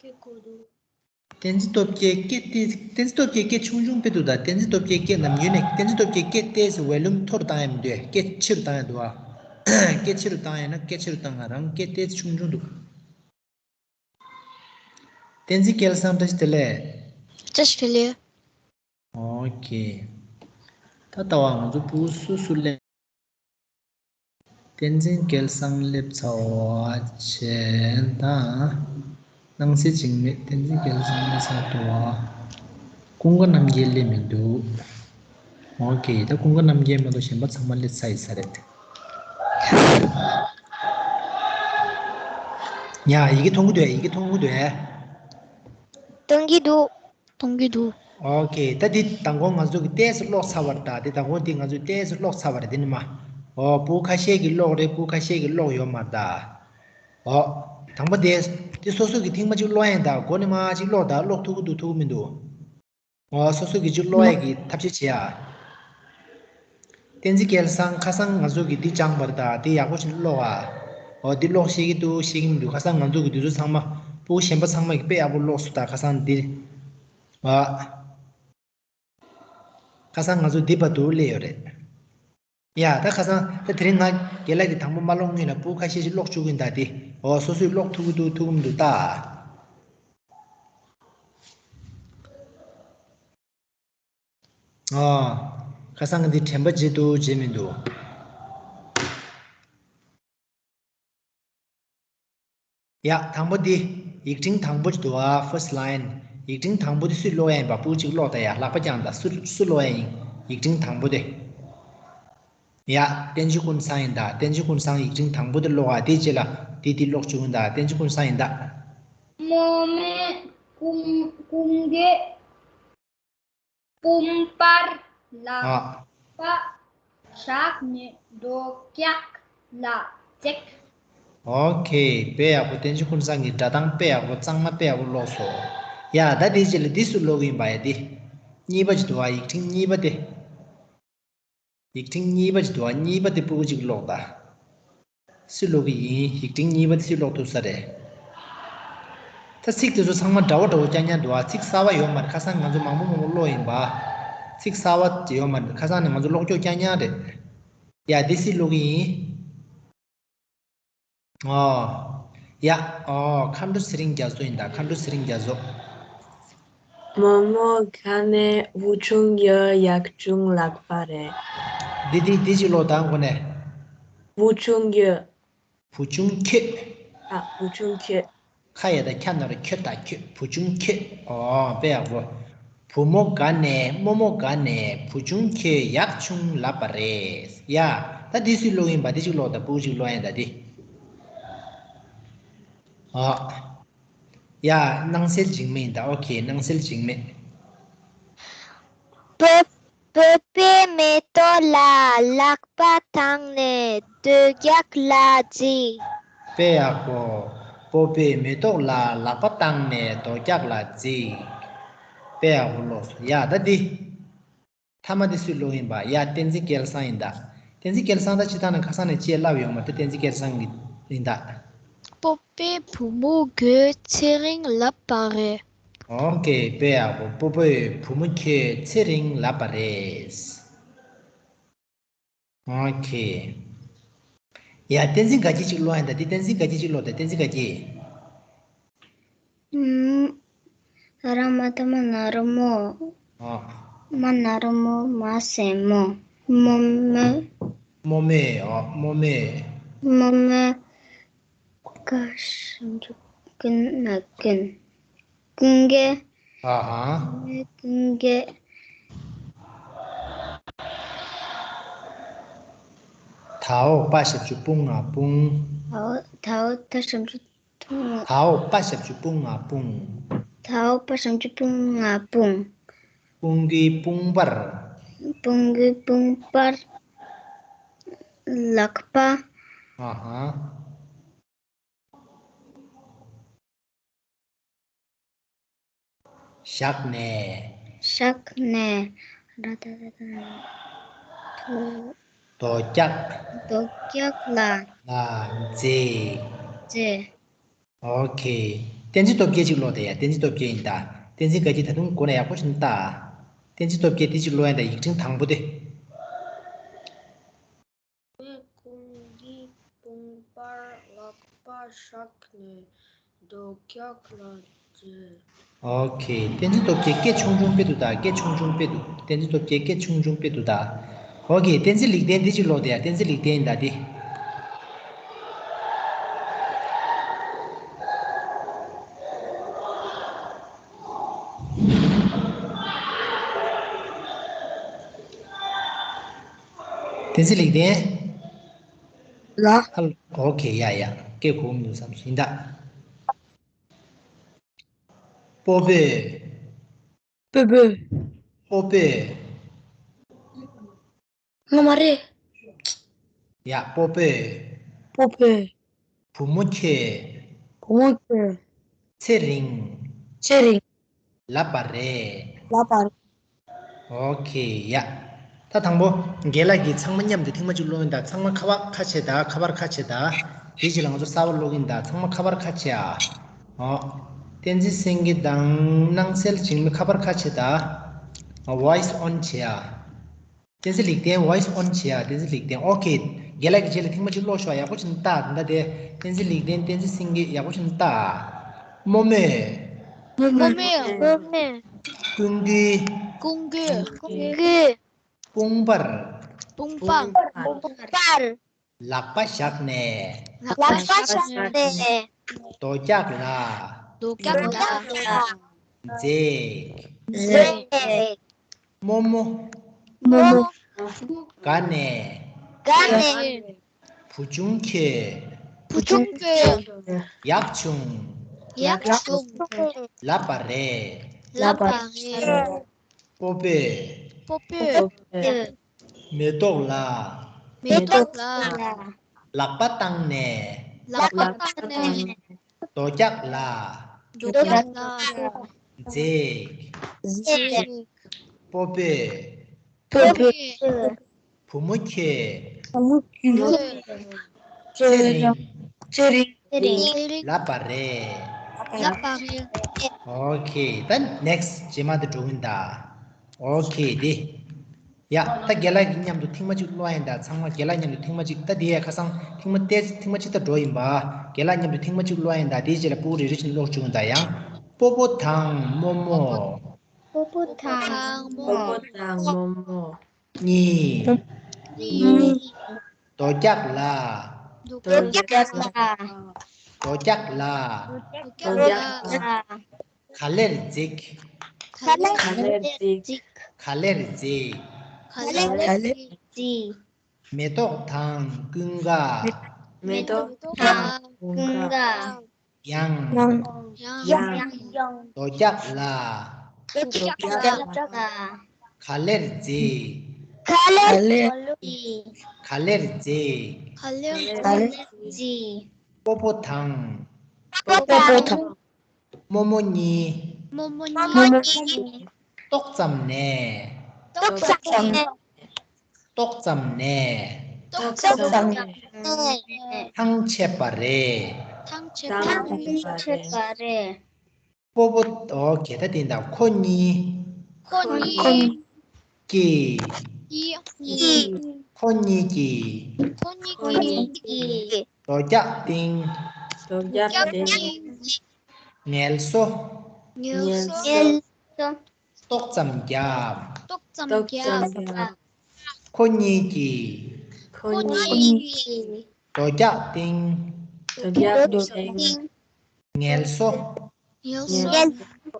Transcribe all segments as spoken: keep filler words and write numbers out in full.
བསྐོ་འདུག་བསྟན་འཛིན་སྟོབས་རྒྱལ་སྐད་དེ། བསྟན་འཛིན་སྟོབས་རྒྱལ་སྐད་ཆུང་ཆུང་དཔེ་འདུག་ད། བསྟན་འཛིན་སྟོབས་རྒྱལ་སྐད་ནམ་རྒྱུན་ནས། བསྟན་འཛིན་སྟོབས་རྒྱལ་སྐད་དེ་ཟེར་ཝོ་ལུམ་མཐོ་རུ་བཏང་ཡ་མི་འདུག་སྐད་ཆེ་རུ་བཏང་ཡ་འདུག་ཨ། སྐད་ཆེ་རུ་བཏང་ཡ་ན་སྐད་ཆེ་རུ་བཏང་། ང་རང་སྐད་དེ་ཆུང་ཆུང་འདུག་བསྟན་འཛིན་སྐལ་བཟང་བཀྲ་ཤིས་བདེ་ལེགས། བཀྲ་ཤིས་བདེ་ལེགས། ཨོ་ཁེ། ད་ལྟ་བ་ང་ཚོ་ཕྲུ་གུ་སུ་སུ་སླེབས། བསྟན་འཛིན་སྐལ་བཟང་སླེབས་ཚར་བ་བྱས་ད། སྣང་གསལ་འཇིགས་མེད། བསྟན་འཛིན་སྐལ་བཟང་སླེབས་ཚར་འདུག་བ། ཀུན་དགའ་རྣམ་རྒྱལ་སླེབས་མི་འདུག་ཨོ་ཁེ། ད་ཀུན་དགའ་རྣམ་རྒྱལ་མ་གཏོགས་གཞན་པ་ཚང་མ་སླེབས་ཚར་ཡིན་ས་རེད། ཡ། ཡི་གེ་མཐོང་གི་འདུག་ཡི་གེ་མཐོང་གི་འདུག་མཐོང་གི་འདུག་མཐོང་གི་འདུག་ཨོ་ཁེ། ད་འདི་མདང་དགོང་ང་ཚོ་གི་ཏོག་ཙམ་ཀློག་ཚར་བ་རེད་ད། འདི་མདང་དགོང་འདི་ང་ཚོས་ཏོག་ཙམ་ཀློག་ཚར་བ་རེད། འདི་ནི་མ། ཨོ། ཕྲུ་གུ་ཁ་ཤས་ཀྱིས་ཀློག་རེད། ཕྲུ་གུ་ཁ་ཤས་ཀྱིས་ཀློག་ཡོད་མ་རེད་ད། ཨོ། དང་པོ་དེ། འདི་སོ་སོ་གི་ཐེངས་མ་གཅིག་ཀློག་ཡ་ཡིན་ད། མགོ་ནས་མར་གཅིག་ཀློག་ད། ཀློག་ཐུབ་ཀྱི་འདུག་ཐུབ་ཀྱི་མི་འདུག་ཨོ། སོ་སོ་གི་གཅིག་ཀློག་ཡ་གི་ཐབས་ཤེས་བྱེད་ཨ། བསྟན་འཛིན་སྐལ་བཟང་། ཁ་སང་ང་ཚོ་གིས་འདི་སྦྱངས་པ་རེད་ད། འདི་ཡག་པོ་ཞིག་ཀློག་ཨ། ཨོ། འདི་ཀློག་ཤེས་ཀྱི་འདུག་ཤེས་ཀྱི་མི་འདུག་ཁ་སང་ང་ཚོ་གི་འདི་ཚོ་ཚང་མ། ཕྲུ་གུ་གཞན་པ་ཚང་མ་གིས་དཔེ་ཡག་པོ་ཀློག་སོང་ད། ཁ་སང་འདི། ཨ། ཁ་སང་ང་ཚོ་འདི་བར་དུ་སླེབས་ཡོད་རེད། ཡ། ད་ཁ་སང་ད་དེ་རིང་ང་རྒན་ལགས་ཀྱིས་དང་པོ་མ་ཀློག་སྔོན་ལ་ཕྲུ་གུ་ཁ་ཤས་ཤིག་ཀློག་བཅུག་གིན་ད་དེ། འོ། སོ་སོས་ཀློག་ཐུབ་ཀྱི་འདུག་ཐུབ་ཀྱི་མི་འདུག་ལྟ། ཨ། ཁ་སང་གི་འདི་དྲན་པ་བརྗེད་འདུག་བརྗེད་མི་འདུག་ཡ། དང་པོ་འདི། ཡིག་ཕྲེང་དང་པོ་ཅིག་འདུག་ཨ། first line། ཡིག་ཕྲེང་དང་པོ་འདི་སུས་ཀློག་ཡ་ཡིན་པ། ཕྲུ་གུ་གཅིག་ཀློག་ད་ཡ། ལག་པ་བརྐྱངས་ད། སུ་སུ་ཀློག་ཡ་ཡིན། ཡིག་ཕྲེང་དང་པོ་དེ། ཡ། བསྟན་འཛིན་ཀུན་བཟང་ཡིན་ད། བསྟན་འཛིན་ཀུན་བཟང་ཡིག་ཕྲེང་དང་པོ་དེ་ཀློག་ཨ། དེའི་རྗེས་ལ་དེ་དེ་ཀློག་བཅུག་ཡིན་ད། བསྟན་འཛིན་ཀུན་བཟང་ཡིན་ད། མོ་མེ་ཀུང་ཀུང་གེ། བུམ་པར་ལག་ཨ། པ་བཞག་ནས་རྡོ་རྒྱག་ལ་འཛེགས། ཨོ་ཁེ། དཔེ་ཡག་པོ། བསྟན་འཛིན་ཀུན་བཟང་གི་སྒྲ་གདངས་དཔེ་ཡག་པོ། གཙང་མ་དཔེ་ཡག་པོ་ཀློག་སོང་། ཡ། ད་དེའི་རྗེས་ལ་འདི་སུ་ཀློག་གི་ཡིན་པ་ཡ། འདི། གཉིས་པ་ཅིག་འདུག་ཨ། ཡིག་ཕྲེང་གཉིས་པ་དེ། ཡིག་ཕྲེང་གཉིས་པ་ཅིག་འདུག་ཨ། གཉིས་པ་དེ་ཕྲུ་གུ་གཅིག་ཀློག་ད། སུས་ཀློག་གི་ཡིན། ཡིག་ཕྲེང་གཉིས་པ་དེ་སུས་ཀློག་ཐུབ་ས་རེད། ད་ཚིག་དེ་ཚོ་ཚང་མ་འདྲ་བོ་འདྲ་བོ་རྐྱང་རྐྱང་འདུག་ཨ། ཚིག་གསར་བ་ཡོད་མ་རེད། ཁ་སང་ང་ཚོ་མང་པོ་མང་པོ་ཀློག་ཡིན་པ། ཚིག་གསར་བ་ཡོད་མ་རེད། ཁ་སང་ནས་ང་ཚོ་ཀློག་སྐྱོར་རྐྱང་རྐྱང་རེད། ཡ། འདི་སུས་ཀློག་གི་ཡིན། ཨོ། ཡ། ཨོ། མཁའ་འགྲོ་ཚེ་རིང་རྒྱ་མཚོ་ཡིན་ད། མཁའ་འགྲོ་ཚེ་རིང་རྒྱ་མཚོ། མོག་མོག་སྒ་ནས་བུ་ཆུང་ཡོད། གཡག་ཆུང་ལག་པ་རེད། འདི་འདི་འདི་ཅིག་ཀློག་དང་། གོ་ནས། བུ་ཆུང་ཡོད། བུ་ཆུང་ཁྱོད། ཨ། བུ་ཆུང་ཁྱོད། ཁ་ཡ་ད་ཁྱ་ན་རོ་ཁྱོད་ད་ཁྱོད། བུ་ཆུང་ཁྱོད། ཨོ། དཔེ་ཡག་པོ། བུ་མོ་སྒ་ནས། རྨོ་མོ་སྒ་ནས། བུ་ཆུང་ཁྱོད་གཡག་ཆུང་ལབ་པ་རེད། ཡ། ད་འདི་སུས་ཀློག་ཡིན་པ། འདི་ཅིག་ཀློག་ད། ཕྲུ་གུ་ཅིག་ཀློག་ཡིན་ད་འདི། ཨོ། ཡ། སྣང་གསལ་འཇིགས་མེད་ཡིན་ད། ཨོ་ཁེ། སྣང་གསལ་འཇིགས་མེད། སྤོ་སྤོ་བོས་མེ་ཏོག་ལ་ལག་པ་བཏང་ནས་རྡོ་རྒྱག་ལ་འཛེགས། དཔེ་ཡག་པོ། སྤོ་བོས་མེ་ཏོག་ལ་ལག་པ་བཏང་ནས་རྡོ་རྒྱག་ལ་འཛེགས། དཔེ་ཡག་པོ་ཀློག་སོང་། ཡ། ད་འདི། མཐའ་མ་འདི་སུས་ཀློག་ཡིན་པ། ཡ། བསྟན་འཛིན་སྐལ་བཟང་ཡིན་ད། བསྟན་འཛིན་སྐལ་བཟང་ད་སྤྱིར་བཏང་ནས་ཁ་སང་ནས་ཅིག་ལབ་ཡོད་མ་རེད། བསྟན་འཛིན་སྐལ་བཟང་གི་ཡིན་ད། སྤོ་བོའི་བུ་མོ་ཁྱོད་ཚེ་རིང་ལབ་པ་རེད། ཨོ་ཁེ། དཔེ་ཡག་པོ། སྤོ་བོའི་བུ་མོ་ཁྱོད་ཚེ་རིང་ལབ་པ་རེད། ཨོ་ཁེ། ཡ། བསྟན་འཛིན་དགའ་སྐྱིད་ཅིག་ཀློག་ཡིན་ད། འདི་བསྟན་འཛིན་དགའ་སྐྱིད་ཅིག་ཀློག་ད། བསྟན་འཛིན་དགའ་སྐྱིད། ཨུམ། ར་མ་བཏགས་རྨ། ན་རོ་རྨོ། ཨ། རྨ་ན་རོ་རྨོ། མ་ཟེར་མོ། རྨོ་མོ། རྨོ་མོ། ཨ། རྨོ་མོ། རྨོ་མོ། ཀ་ཞབས་ཀྱུ་ཀུ་ན་ཀུན། ཀུན་དགའ། ཨ་ཧ། ཀུན་དགའ། ད་འོག་པ་ཞབས་ཀྱུ་པུ་ང་དཔུང་། ད་འོག་ད་ཞབས་ཀྱུ། ད་འོག་པ་ཞབས་ཀྱུ་པུ་ང་དཔུང་། ད་འོག་པ་ཞབས་ཀྱུ་པུ་ང་དཔུང་། དཔུང་གི་དཔུང་པར། དཔུང་གི་དཔུང་པར། ལག་པ། ཨ་ཧ། བཞག་ནས། བཞག་ནས། ར་ད་ར་ད། རྡོ་རྒྱག་རྡོ་རྒྱག་ལ། ལ་འཛེགས། འཛེགས། ཨོ་ཁེ། གཏན་ཚིགས་སྟོབས་རྒྱས་ཅིག་ཀློག་དེ་ཡ། གཏན་ཚིགས་སྟོབས་རྒྱས་ཡིན་ད། གཏན་ཚིགས་ག་གི་ད་དུང་གོ་ན་ཡག་པོ་ཞིག་ལྟ། གཏན་ཚིགས་སྟོབས་རྒྱས་དེ་ཅིག་ཀློག་ཡིན་ད། ཡིག་ཕྲེང་དང་པོ་དེ། ངས་ཁོང་གི་དཔུང་པར་ལག་པ་བཞག་ནས་རྡོ་རྒྱག་ལ་འཛུལ། ཨོ་ཁེ། གཏན་ཚིགས་སྟོབས་རྒྱས་སྐད་ཆུང་ཆུང་དཔེ་འདུག་ད། སྐད་ཆུང་ཆུང་དཔེ་འདུག་གཏན་ཚིགས་སྟོབས་རྒྱས་སྐད་ཆུང་ཆུང་དཔེ་འདུག་ད། ཨོ་ཁེ། གཏན་ཚིགས་ལེགས་ལྡན་འདི་ཅིག་ཀློག་དེ་ཡ། གཏན་ཚིགས་ལེགས་ལྡན་ཡིན་ད་འདི། གཏན་ཚིགས་ལེགས་ལྡན། ལ། ཨོ་ཁེ། ཡ་ཡ། སྐད་གོ་མི་འདུག་བསམ་སོང་ཡིན་ད། སྤོ་བོས། སྤོ་བོས། སྤོ་བོས། ངོ་མ་རེད། ཡ། སྤོ་བོས། སྤོ་བོས། བུ་མོ་ཁྱོད། བུ་མོ་ཁྱོད། ཚེ་རིང་། ཚེ་རིང་། ལབ་པ་རེད། ལབ་པ་རེད། ཨོ་ཁེ། ཡ། ད་དང་པོ་རྒན་ལགས་ཀྱིས་ཚང་མ་མཉམ་དུ་ཐེངས་མ་གཅིག་ཀློག་ཡིན་ད། ཚང་མ་ཁ་པར་ཁ་ཕྱེ་ད། ཁ་པར་ཁ་ཕྱེ་ད། དེའི་རྗེས་ལ་ང་ཚོ་གསར་པ་ཀློག་གི་ཡིན་ད། ཚང་མ་ཁ་པར་ཁ་ཕྱེ་ཨ། ཨོ། བསྟན་འཛིན་སེང་གེ་དང་སྣང་གསལ་འཇིགས་མེད་ཁ་པར་ཁ་ཕྱེ་ད། ཨོ། ཝོ་ཡི་སི་ཨོན་བྱེད་ཨ། བསྟན་འཛིན་ལེགས་ལྡན་ཝོ་ཡི་སི་ཨོན་བྱེད་ཨ། བསྟན་འཛིན་ལེགས་ལྡན། ཨོ་ཁེ། རྒན་ལགས་ཀྱི་རྗེས་ལ་ཐེངས་མ་གཅིག་ཀློག་ཤོག་ཡག་པོ་ཞིག་ལྟ་ད། ད་དེ་བསྟན་འཛིན་ལེགས་ལྡན། བསྟན་འཛིན་སེང་གེ། ཡག་པོ་ཞིག་ལྟ། རྨོ་མོས། རྨོ་མོས། རྨོ་མོས། ཀུན་མགོའི། ཀུན་མགོའི། ཀུན་མགོའི། དཔུང་པར། དཔུང་པར། དཔུང་པར། ལག་པ་བཞག་ནས། ལག་པ་བཞག་ནས། རྡོ་རྒྱག་ལ། རྡོ་རྒྱག་ལ། འཛེགས། འཛེགས། རྨོ་མོ། རྨོ་མོ། དགའ་ནས། དགའ་ནས། བུ་ཆུང་ཁྱོད། བུ་ཆུང་ཁྱོད། ཡག་བྱུང་། ཡག་བྱུང་། ལབ་པ་རེད། ལབ་པ་རེད། སྤོ་བོས། སྤོ་བོས། མེ་ཏོག་ལ། མེ་ཏོག་ལ། ལག་པ་བཏང་ནས། ལག་པ་བཏང་ནས། རྡོ་རྒྱག་ལ། རྡོ་རྒྱག་ལ། འཛེགས། འཛེགས། སྤོ་བོས། སྤོ་བོས། བུ་མོ་ཁྱོད། བུ་མོ་ཁྱོད། ཚེ་རིང་། ཚེ་རིང་། ཚེ་རིང་། ལབ་པ་རེད། ལབ་པ་རེད། ཨོ་ཁེ། ད་ནེག་སི་རྗེས་མ་དེ་འགྲོ་གི་ཡིན་ད། ཨོ་ཁེ། དེ། ཡ། ད་རྒན་ལགས་ཀྱི་མཉམ་དུ་ཐེངས་མ་གཅིག་ཀློག་ཡིན་ད། ཚང་མ་རྒན་ལགས་མཉམ་དུ་ཐེངས་མ་གཅིག་ད་དེ་ཡ་ཁ་སང་ཐེངས་མ་ཏེ་ཐེངས་མ་གཅིག་ད་འགྲོ་ཡིན་པ། རྒན་ལགས་མཉམ་དུ་ཐེངས་མ་གཅིག་ཀློག་ཡིན་ད། དེའི་རྗེས་ལ་སྤུ་གུ་རེ་རེ་བཞིན་ཀློག་བཅུག་ཡིན་ད་ཡང་། སྤོ་བོ་དང་རྨོ་མོ། སྤོ་བོ་དང་རྨོ་མོ། སྤོ་བོ་དང་རྨོ་མོ། གཉིས། གཉིས། རྡོ་རྒྱག་ལ། རྡོ་རྒྱག་ལ། རྡོ་རྒྱག་ལ། རྡོ་རྒྱག་ལ། ག་ལེར་འཛེགས། ག་ལེར་འཛེགས། ག་ལེར་འཛེགས། ག་ལེར་འཛེགས། མེ་ཏོག་དང་ཀུན་དགའ། མེ་ཏོག་དང་ཀུན་དགའ། ཡང་། ཡང་། རྡོ་རྒྱག་ལ། རྡོ་རྒྱག་ལ། ག་ལེར་འཛེགས། ག་ལེར་འཛེགས། ག་ལེར་འཛེགས། སྤོ་བོ་དང་། སྤོ་བོ་དང་། རྨོ་མོ་གཉིས། རྨོ་མོ་གཉིས། ཏོག་ཙམ་ནས། ཏོག་ཙམ་ནས། ཏོག་ཙམ་ནས། ཏོག་ཙམ་ནས། ཐང་ཆད་པ་རེད། ཐང་ཆད་པ་རེད། སྤོ་བོ། ཨོ་ཁེ། ད་དེ་འདྲ། ཁོ་གཉིས། ཁོ་གཉིས། ཀྱིས། ཀྱིས། ཁོ་གཉིས་ཀྱིས། ཁོ་གཉིས་ཀྱིས། རྡོ་རྒྱག་བཏིང་། རྡོ་རྒྱག་བཏིང་། ངལ་གསོ། ངལ་གསོ། ཏོག་ཙམ་བརྒྱབ། ཏོག་ཙམ་བརྒྱབ། ཁོ་གཉིས་ཀྱིས། ཁོ་གཉིས་ཀྱིས། རྡོ་རྒྱག་བཏིང་། རྡོ་རྒྱག་བཏིང་། ངལ་གསོ། ངལ་གསོ།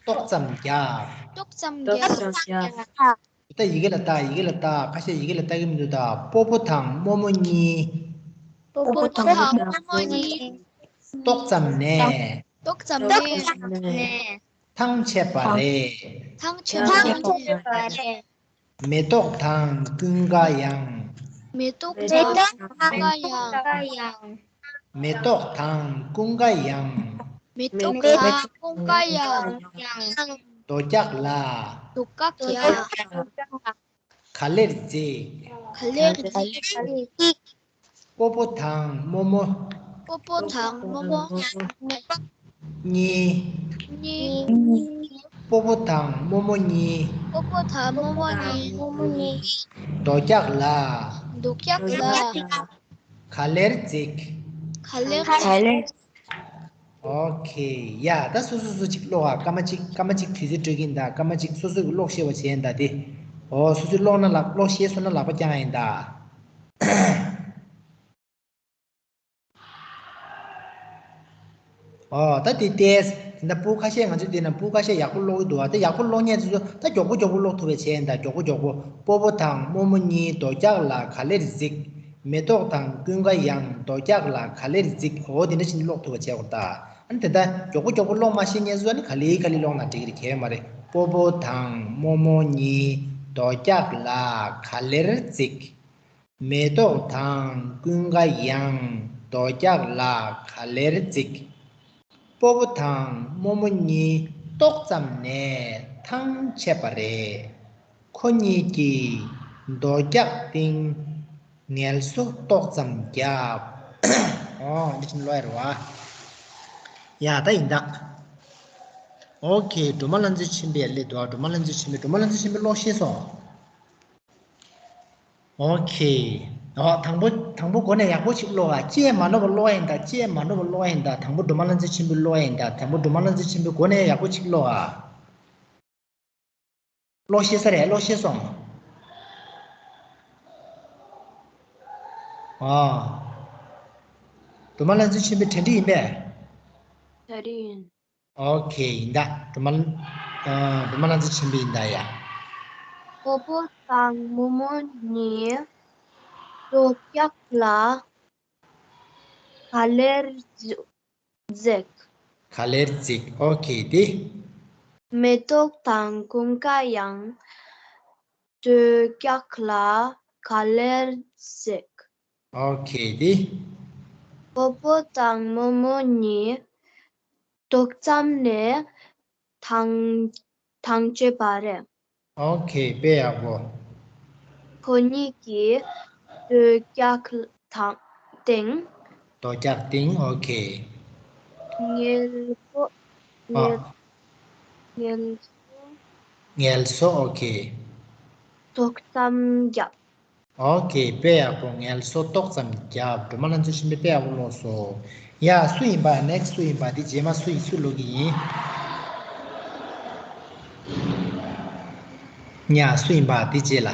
ཏོག་ཙམ་བརྒྱབ། ཏོག་ཙམ་བརྒྱབ། ད་ཡི་གེ་ལ་ལྟ། ཡི་གེ་ལ་ལྟ། ཁ་ཤས་ཡི་གེ་ལ་ལྟ་གི་མི་འདུག་ད། སྤོ་བོ་དང་རྨོ་མོ་གཉིས། སྤོ་བོ་དང་རྨོ་མོ་གཉིས། ཏོག་ཙམ་ནས། ཏོག་ཙམ་ནས། ཐང་ཆད་པ་རེད། ཐང་ཆད་པ་རེད། མེ་ཏོག་དང་ཀུན་དགའ་ཡང་། མེ་ཏོག་དང་ཀུན་དགའ་ཡང་། མེ་ཏོག་དང་ཀུན་དགའ་ཡང་། མེ་ཏོག་དང་ཀུན་དགའ་ཡང་། རྡོ་རྒྱག་ལ། རྡོ་རྒྱག་ལ། ག་ལེར་འཛེགས། ག་ལེར་འཛེགས། སྤོ་བོ་དང་རྨོ་མོ། སྤོ་བོ་དང་རྨོ་མོ། གཉིས། གཉིས། སྤོ་བོ་དང་རྨོ་མོ་གཉིས། སྤོ་བོ་དང་རྨོ་མོ་གཉིས། རྨོ་མོ་གཉིས། རྡོ་རྒྱགས་ལ། རྡོ་རྒྱགས་ལ། ག་ལེར་འཛེགས། ག་ལེར། ག་ལེར། ཨོ་ཁེ། ཡ། ད་སོ་སོ་སོ་གཅིག་ཀློག་ཨ། སྐར་མ་གཅིག་སྐར་མ་གཅིག་དུས་ཚོད་སྤྲོད་ཀྱིན་གདའ། སྐར་མ་གཅིག་སོ་སོ་གི་ཀློག་ཤེས་པ་བྱས་ཡིན་གདའ་དེ། ཨོ་སོ་སོས་ཀློག་ན་ལག་ཀློག་ཤེས་སོང་ན་ལག་པ་བརྐྱངས་ཡིན་གདའ། ཨོ་ད་དེ་ཏེས། ད་སྤུ་ཁ་ཤས་ང་ཚོས་བལྟས་ན་སྤུ་ཁ་ཤས་ཡག་པོ་ཀློག་གི་འདུག་ཨ། ད་ཡག་པོ་ཀློག་མཁན་ཚོ་ད་མགྱོགས་པོ་མགྱོགས་པོ་ཀློག་ཐུབ་པ་བྱས་ཡིན་གདའ། མགྱོགས་པོ་མགྱོགས་པོ། སྤོ་བོ་དང་རྨོ་མོ་གཉིས་རྡོ་རྒྱགས་ལ་ག་ལེར་འཛེགས། མེ་ཏོག་དང་ཀུན་དགའ་ཡང་རྡོ་རྒྱགས་ལ་ག་ལེར་འཛེགས། ཨོ་དེ་འདྲ་ཞིག་ཀློག་ཐུབ་པ་བྱས་དགོས་ད། ཨ་ནི་དེ་ལྟར་མགྱོགས་པོ་མགྱོགས་པོ་ཀློག་མ་ཤེས་མཁན་ཚོ་ཨ་ནི་ག་ལེ་ག་ལེ་ཀློག་ན་འགྲིག་གི་རེད། གལ་མ་རེད། སྤོ་བོ་དང་རྨོ་མོ་གཉིས་རྡོ་རྒྱགས་ལ་ག་ལེར་འཛེགས། མེ་ཏོག་དང་ཀུན་དགའ་ཡང་རྡོ་རྒྱགས་ལ་ག་ལེར་འཛེགས། སྤོ་བོ་དང་རྨོ་མོ་གཉིས་ཏོག་ཙམ་ནས་ཐང་ཆད་པ་རེད། ཁོ་གཉིས་ཀྱིས་རྡོ་རྒྱགས་སྟེང་ངལ་གསོ་ཏོག་ཙམ་བརྒྱབ། ཨོ་འདི་ཕྱིན་ལོ་ཡར་བ། ཡ་ད་ཡིན་ད། ཨོ་ཁེ། སྒྲོལ་མ་ལྷ་མཛེས་ཆེན་པོ་ཡར་སླེབས་འདུག་ཨ། སྒྲོལ་མ་ལྷ་མཛེས་ཆེན་པོ། སྒྲོལ་མ་ལྷ་མཛེས་ཆེན་པོ་ཀློག་ཤེས་སོང་། ཨོ་ཁེ། ཨོ་དང་པོ་དང་པོ་འགོ་ནས་ཡག་པོ་ཞིག་ཀློག་ཨ། ཅེས་མ་ནོར་བ་ཀློག་ཡིན་ད། ཅེས་མ་ནོར་བ་ཀློག་ཡིན་ད། དང་པོ་སྒྲོལ་མ་ལྷ་མཛེས་ཆེན་པོ་ཀློག་ཡིན་ད། དང་པོ་སྒྲོལ་མ་ལྷ་མཛེས་ཆེན་པོའི་འགོ་ནས་ཡག་པོ་ཞིག་ཀློག་ཨ། ཀློག་ཤེས་ས་རེད། ཀློག་ཤེས་སོང་། ཨ། སྒྲོལ་མ་ལྷ་མཛེས་ཆེན་པོའི་གྲ་སྒྲིག་ཡིན་པས། གྲ་སྒྲིག་ཡིན། ཨོ་ཁེ། ཡིན་ད། སྒྲོལ་མ། ཨ། སྒྲོལ་མ་ལྷ་མཛེས་ཆེན་པོ་ཡིན་ད་ཡ། སྤོ་བོ་དང་རྨོ་མོ་གཉིས་རྡོ་རྒྱགས་ལ་ག་ལེར་འཛེགས། ག་ལེར་འཛེགས། ཨོ་ཁེ། དེ། མེ་ཏོག་དང་ཀུན་དགའ་ཡང་རྡོ་རྒྱགས་ལ་ག་ལེར་འཛེགས། ཨོ་ཁེ། དེ། སྤོ་བོ་དང་རྨོ་མོ་གཉིས་ཏོག་ཙམ་ནས་ཐང་ཐང་ཆད་པ་རེད། ཨོ་ཁེ། དཔེ་ཡག་པོ། ཁོ་གཉིས་ཀྱིས་རྡོ་རྒྱགས་དང་སྟེང་། རྡོ་རྒྱགས་སྟེང་། ཨོ་ཁེ། ངལ་གསོ། ཨ། ངལ་ངལ་གསོ། ངལ་གསོ། ཨོ་ཁེ། ཏོག་ཙམ་བརྒྱབ། ཨོ་ཁེ། དཔེ་ཡག་པོ། ངལ་གསོ་ཏོག་ཙམ་བརྒྱབ། སྒྲོལ་མ་ལྷ་མཛེས་ཆེན་པོས་དཔེ་ཡག་པོ་ཀློག་སོང་། ཡ། སུ་ཡིན་པ། ནེགསི་སུ་ཡིན་པ། དེ་རྗེས་མ་སུ་ཡིན། སུ་ཀློག་གི་ཡིན། ཡ། སུ་ཡིན་པ། དེ་རྗེས་ལ།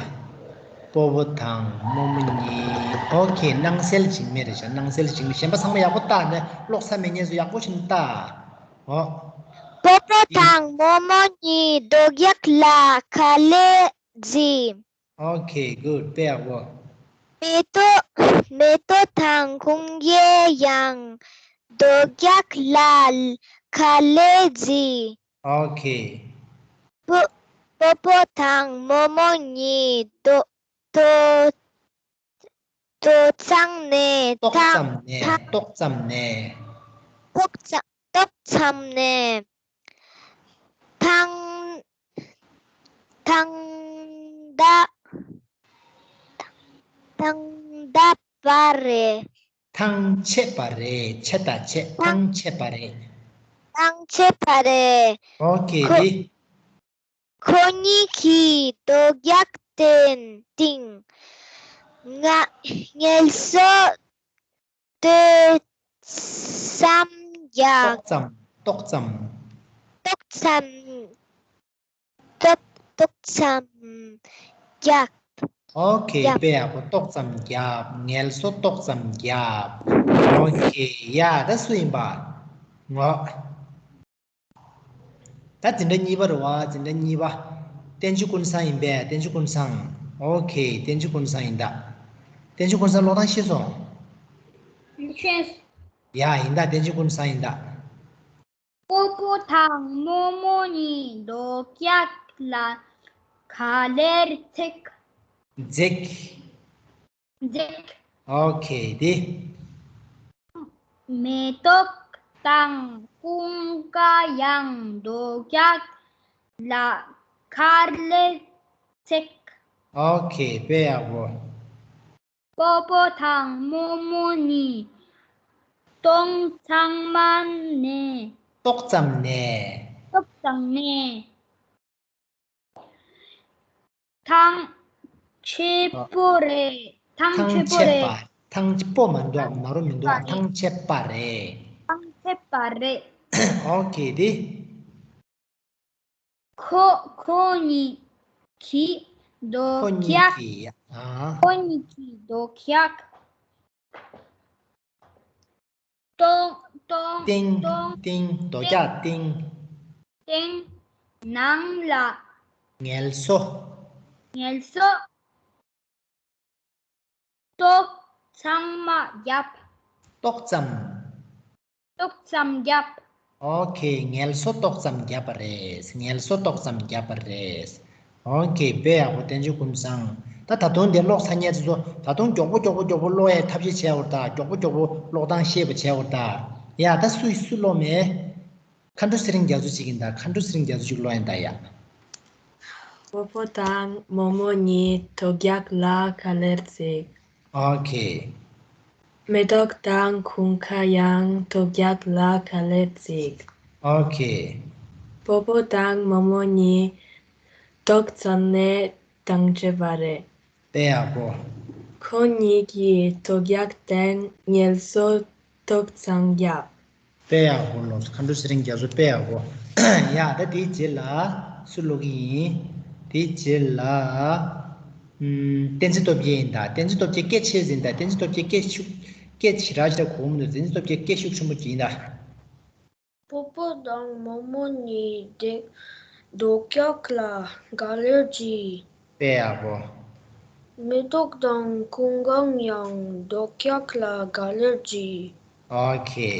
སྤོ་བོ་དང་རྨོ་མོ་གཉིས། ཨོ་ཁེ། སྣང་གསལ་འཇིགས་མེད་རེད་ཤག་སྣང་གསལ་འཇིགས་མེད། གཞན་པ་ཚང་མ་ཡག་པོ་བལྟས་ནས་ཀློག་ཚར་མེད་མཁན་ཚོ་ཡག་པོ་ཞིག་བལྟས། ཨོ། སྤོ་བོ་དང་རྨོ་མོ་གཉིས་རྡོ་རྒྱགས་ལ་ག་ལེར་འཛེགས། ཨོ་ཁེ། གུཌ། དཔེ་ཡག་པོ། མེ་ཏོག་མེ་ཏོག་དང་ཀུན་དགའ་ཡང་རྡོ་རྒྱགས་ལ་ག་ལེར་འཛེགས། ཨོ་ཁེ། སྤོ་སྤོ་བོ་དང་རྨོ་མོ་གཉིས་རྡོ་རྡོ་རྡོ་ཚང་ནས། ཏོག་ཙམ་ནས། ཏོག་ཙམ་ནས། ཏོག་ཙམ་ཏོག་ཙམ་ནས་ཐང་ཐང་ད་ཐང་ད་པ་རེད། ཐང་ཆད་པ་རེད། ཆད་ད་ཆད། ཐང་ཆད་པ་རེད། ཐང་ཆད་པ་རེད། ཨོ་ཁེ། ཁོ་དེ། ཁོ་གཉིས་ཀྱིས་རྡོ་རྒྱགས་སྟེང་ང་ངལ་གསོ་ཏོག་ཙམ་བརྒྱབ། ཏོག་ཙམ། ཏོག་ཙམ། ཏོག་ཙམ། ཏོག་ཏོག་ཙམ་བརྒྱབ། ཨོ་ཁེ། བརྒྱབ། དཔེ་ཡག་པོ། ཏོག་ཙམ་བརྒྱབ། ངལ་གསོ་ཏོག་ཙམ་བརྒྱབ། ཨོ་ཁེ། ཡ། ད་སུ་ཡིན་པ། ངོ་། ད་འཛིན་གྲྭ་གཉིས་པ་རེད་བ། འཛིན་གྲྭ་གཉིས་པ། བསྟན་ཆོས་ཀུན་བཟང་ཡིན་པས། བསྟན་ཆོས་ཀུན་བཟང་། ཨོ་ཁེ། བསྟན་ཆོས་ཀུན་བཟང་ཡིན་ད། བསྟན་ཆོས་ཀུན་བཟང་ཀློག་སྟངས་ཤེས་སོང་། ཤེས། ཡ། ཡིན་ད། བསྟན་ཆོས་ཀུན་བཟང་ཡིན་ད། སྤོ་བོ་དང་རྨོ་མོ་གཉིས་རྡོ་རྒྱགས་ལ་ག་ལེར་འཛེགས། འཛེགས། འཛེགས། ཨོ་ཁེ། དེ། མེ་ཏོག་དང་ཀུན་དགའ་ཡང་རྡོ་རྒྱགས་ལ་ག་ལེར་འཛེགས། ཨོ་ཁེ། དཔེ་ཡག་པོ། སྤོ་བོ་དང་རྨོ་མོ་གཉིས་སྟོང་ཚང་མ་ནས་ ཏོག་ཙམ་ནས། ཏོག་ཙམ་ནས། ཐང་ཆད་པོ་རེད། ཐང་ཆད་པོ་རེད། ཐང་ཆད་པ། ཐང་ཆད་པོ་མ་འདུག་ཨ། ན་རོ་མི་འདུག་ཨ། ཐང་ཆད་པ་རེད། ཐང་ཆད་པ་རེད། ཨོ་ཁེ་དེ། ཁོ་ཁོ་གཉིས་ཀྱིས་རྡོ་ཁོ་གཉིས་རྒྱག་ཀྱིས། ཨ། ཁོ་གཉིས་ཀྱིས་རྡོ་རྒྱག་སྟོང་སྟོང་སྟེང་སྟོང་སྟེང་། རྡོ་རྒྱག་སྟེང་། སྟེང་ནང་ལ་ངལ་གསོ། ངལ་གསོ། ཏོག་ཙམ་མ་བརྒྱབ། ཏོག་ཙམ། ཏོག་ཙམ་བརྒྱབ། ཨོ་ཁེ། ངལ་གསོ་ཏོག་ཙམ་བརྒྱབ་པ་རེད། ངལ་གསོ་ཏོག་ཙམ་བརྒྱབ་པ་རེད། ཨོ་ཁེ། དཔེ་ཡག་པོ། བསྟན་ཆོས་ཀུན་བཟང་། ད་ད་དུང་དེ་ཀློག་ཚར་མཁན་ཚོ་ད་དུང་མགྱོགས་པོ་མགྱོགས་པོ་མགྱོགས་པོ་ཀློག་ཡའི་ཐབས་ཤེས་བྱས་འོར་ད། མགྱོགས་པོ་མགྱོགས་པོ་ཀློག་སྟངས་ཤེས་པ་བྱས་འོར་ད། ཡ། ད་སུས་སུ་ཀློག་མེད། མཁའ་འགྲོ་ཚེ་རིང་རྒྱ་མཚོ་གཅིག་ཡིན་ད། མཁའ་འགྲོ་ཚེ་རིང་རྒྱ་མཚོ་གཅིག་ཀློག་ཡིན་ད་ཡ། པོ་པོ་དང་རྨོ་མོ་གཉིས་རྡོ་རྒྱག་ལ་ག་ལེར་འཛེགས། ཨོ་ཁེ། མེ་ཏོག་དང་ཀུན་དགའ་ཡང་རྡོ་རྒྱག་ལ་ག་ལེར་འཛེགས། ཨོ་ཁེ། པོ་པོ་དང་རྨོ་མོ་གཉིས་ཏོག་ཙམ་ནས་ཐང་ཆད་པ་རེད། དཔེ་ཡག་པོ། ཁོ་གཉིས་ཀྱིས་རྡོ་རྒྱག་སྟེང་ངལ་གསོ་ཏོག་ཙམ་བརྒྱབ། དཔེ་ཡག་པོ་ལོ། མཁའ་འགྲོ་ཚེ་རིང་རྒྱ་མཚོ། དཔེ་ཡག་པོ། ཡ། ད་དེའི་རྗེས་ལ་སུ་ཀློག་གི་ཡིན། དེའི་རྗེས་ལ། ཨམ། བསྟན་འཛིན་སྟོབས་རྒྱལ་ཡིན་ད། བསྟན་འཛིན་སྟོབས་རྒྱལ་སྐད་ཆེ་ཟིན་ད། བསྟན་འཛིན་སྟོབས་རྒྱལ་སྐད་ཤུགས། སྐད་ཇེ་དྲག་ཇེ་དྲག་གོ་མི་འདུག་བསྟན་འཛིན་སྟོབས་རྒྱལ་སྐད་ཤུགས་ཆེན་པོ་གྱིས་ཡིན་ད། པོ་པོ་དང་རྨོ་མོ་གཉིས་རྡོ་རྒྱག་ལ་ག་ལེར་འཛེགས། དཔེ་ཡག་པོ། མེ་ཏོག་དང་ཀུན་དགའ་ཡང་རྡོ་རྒྱག་ལ་ག་ལེར་འཛེགས། ཨོ་ཁེ།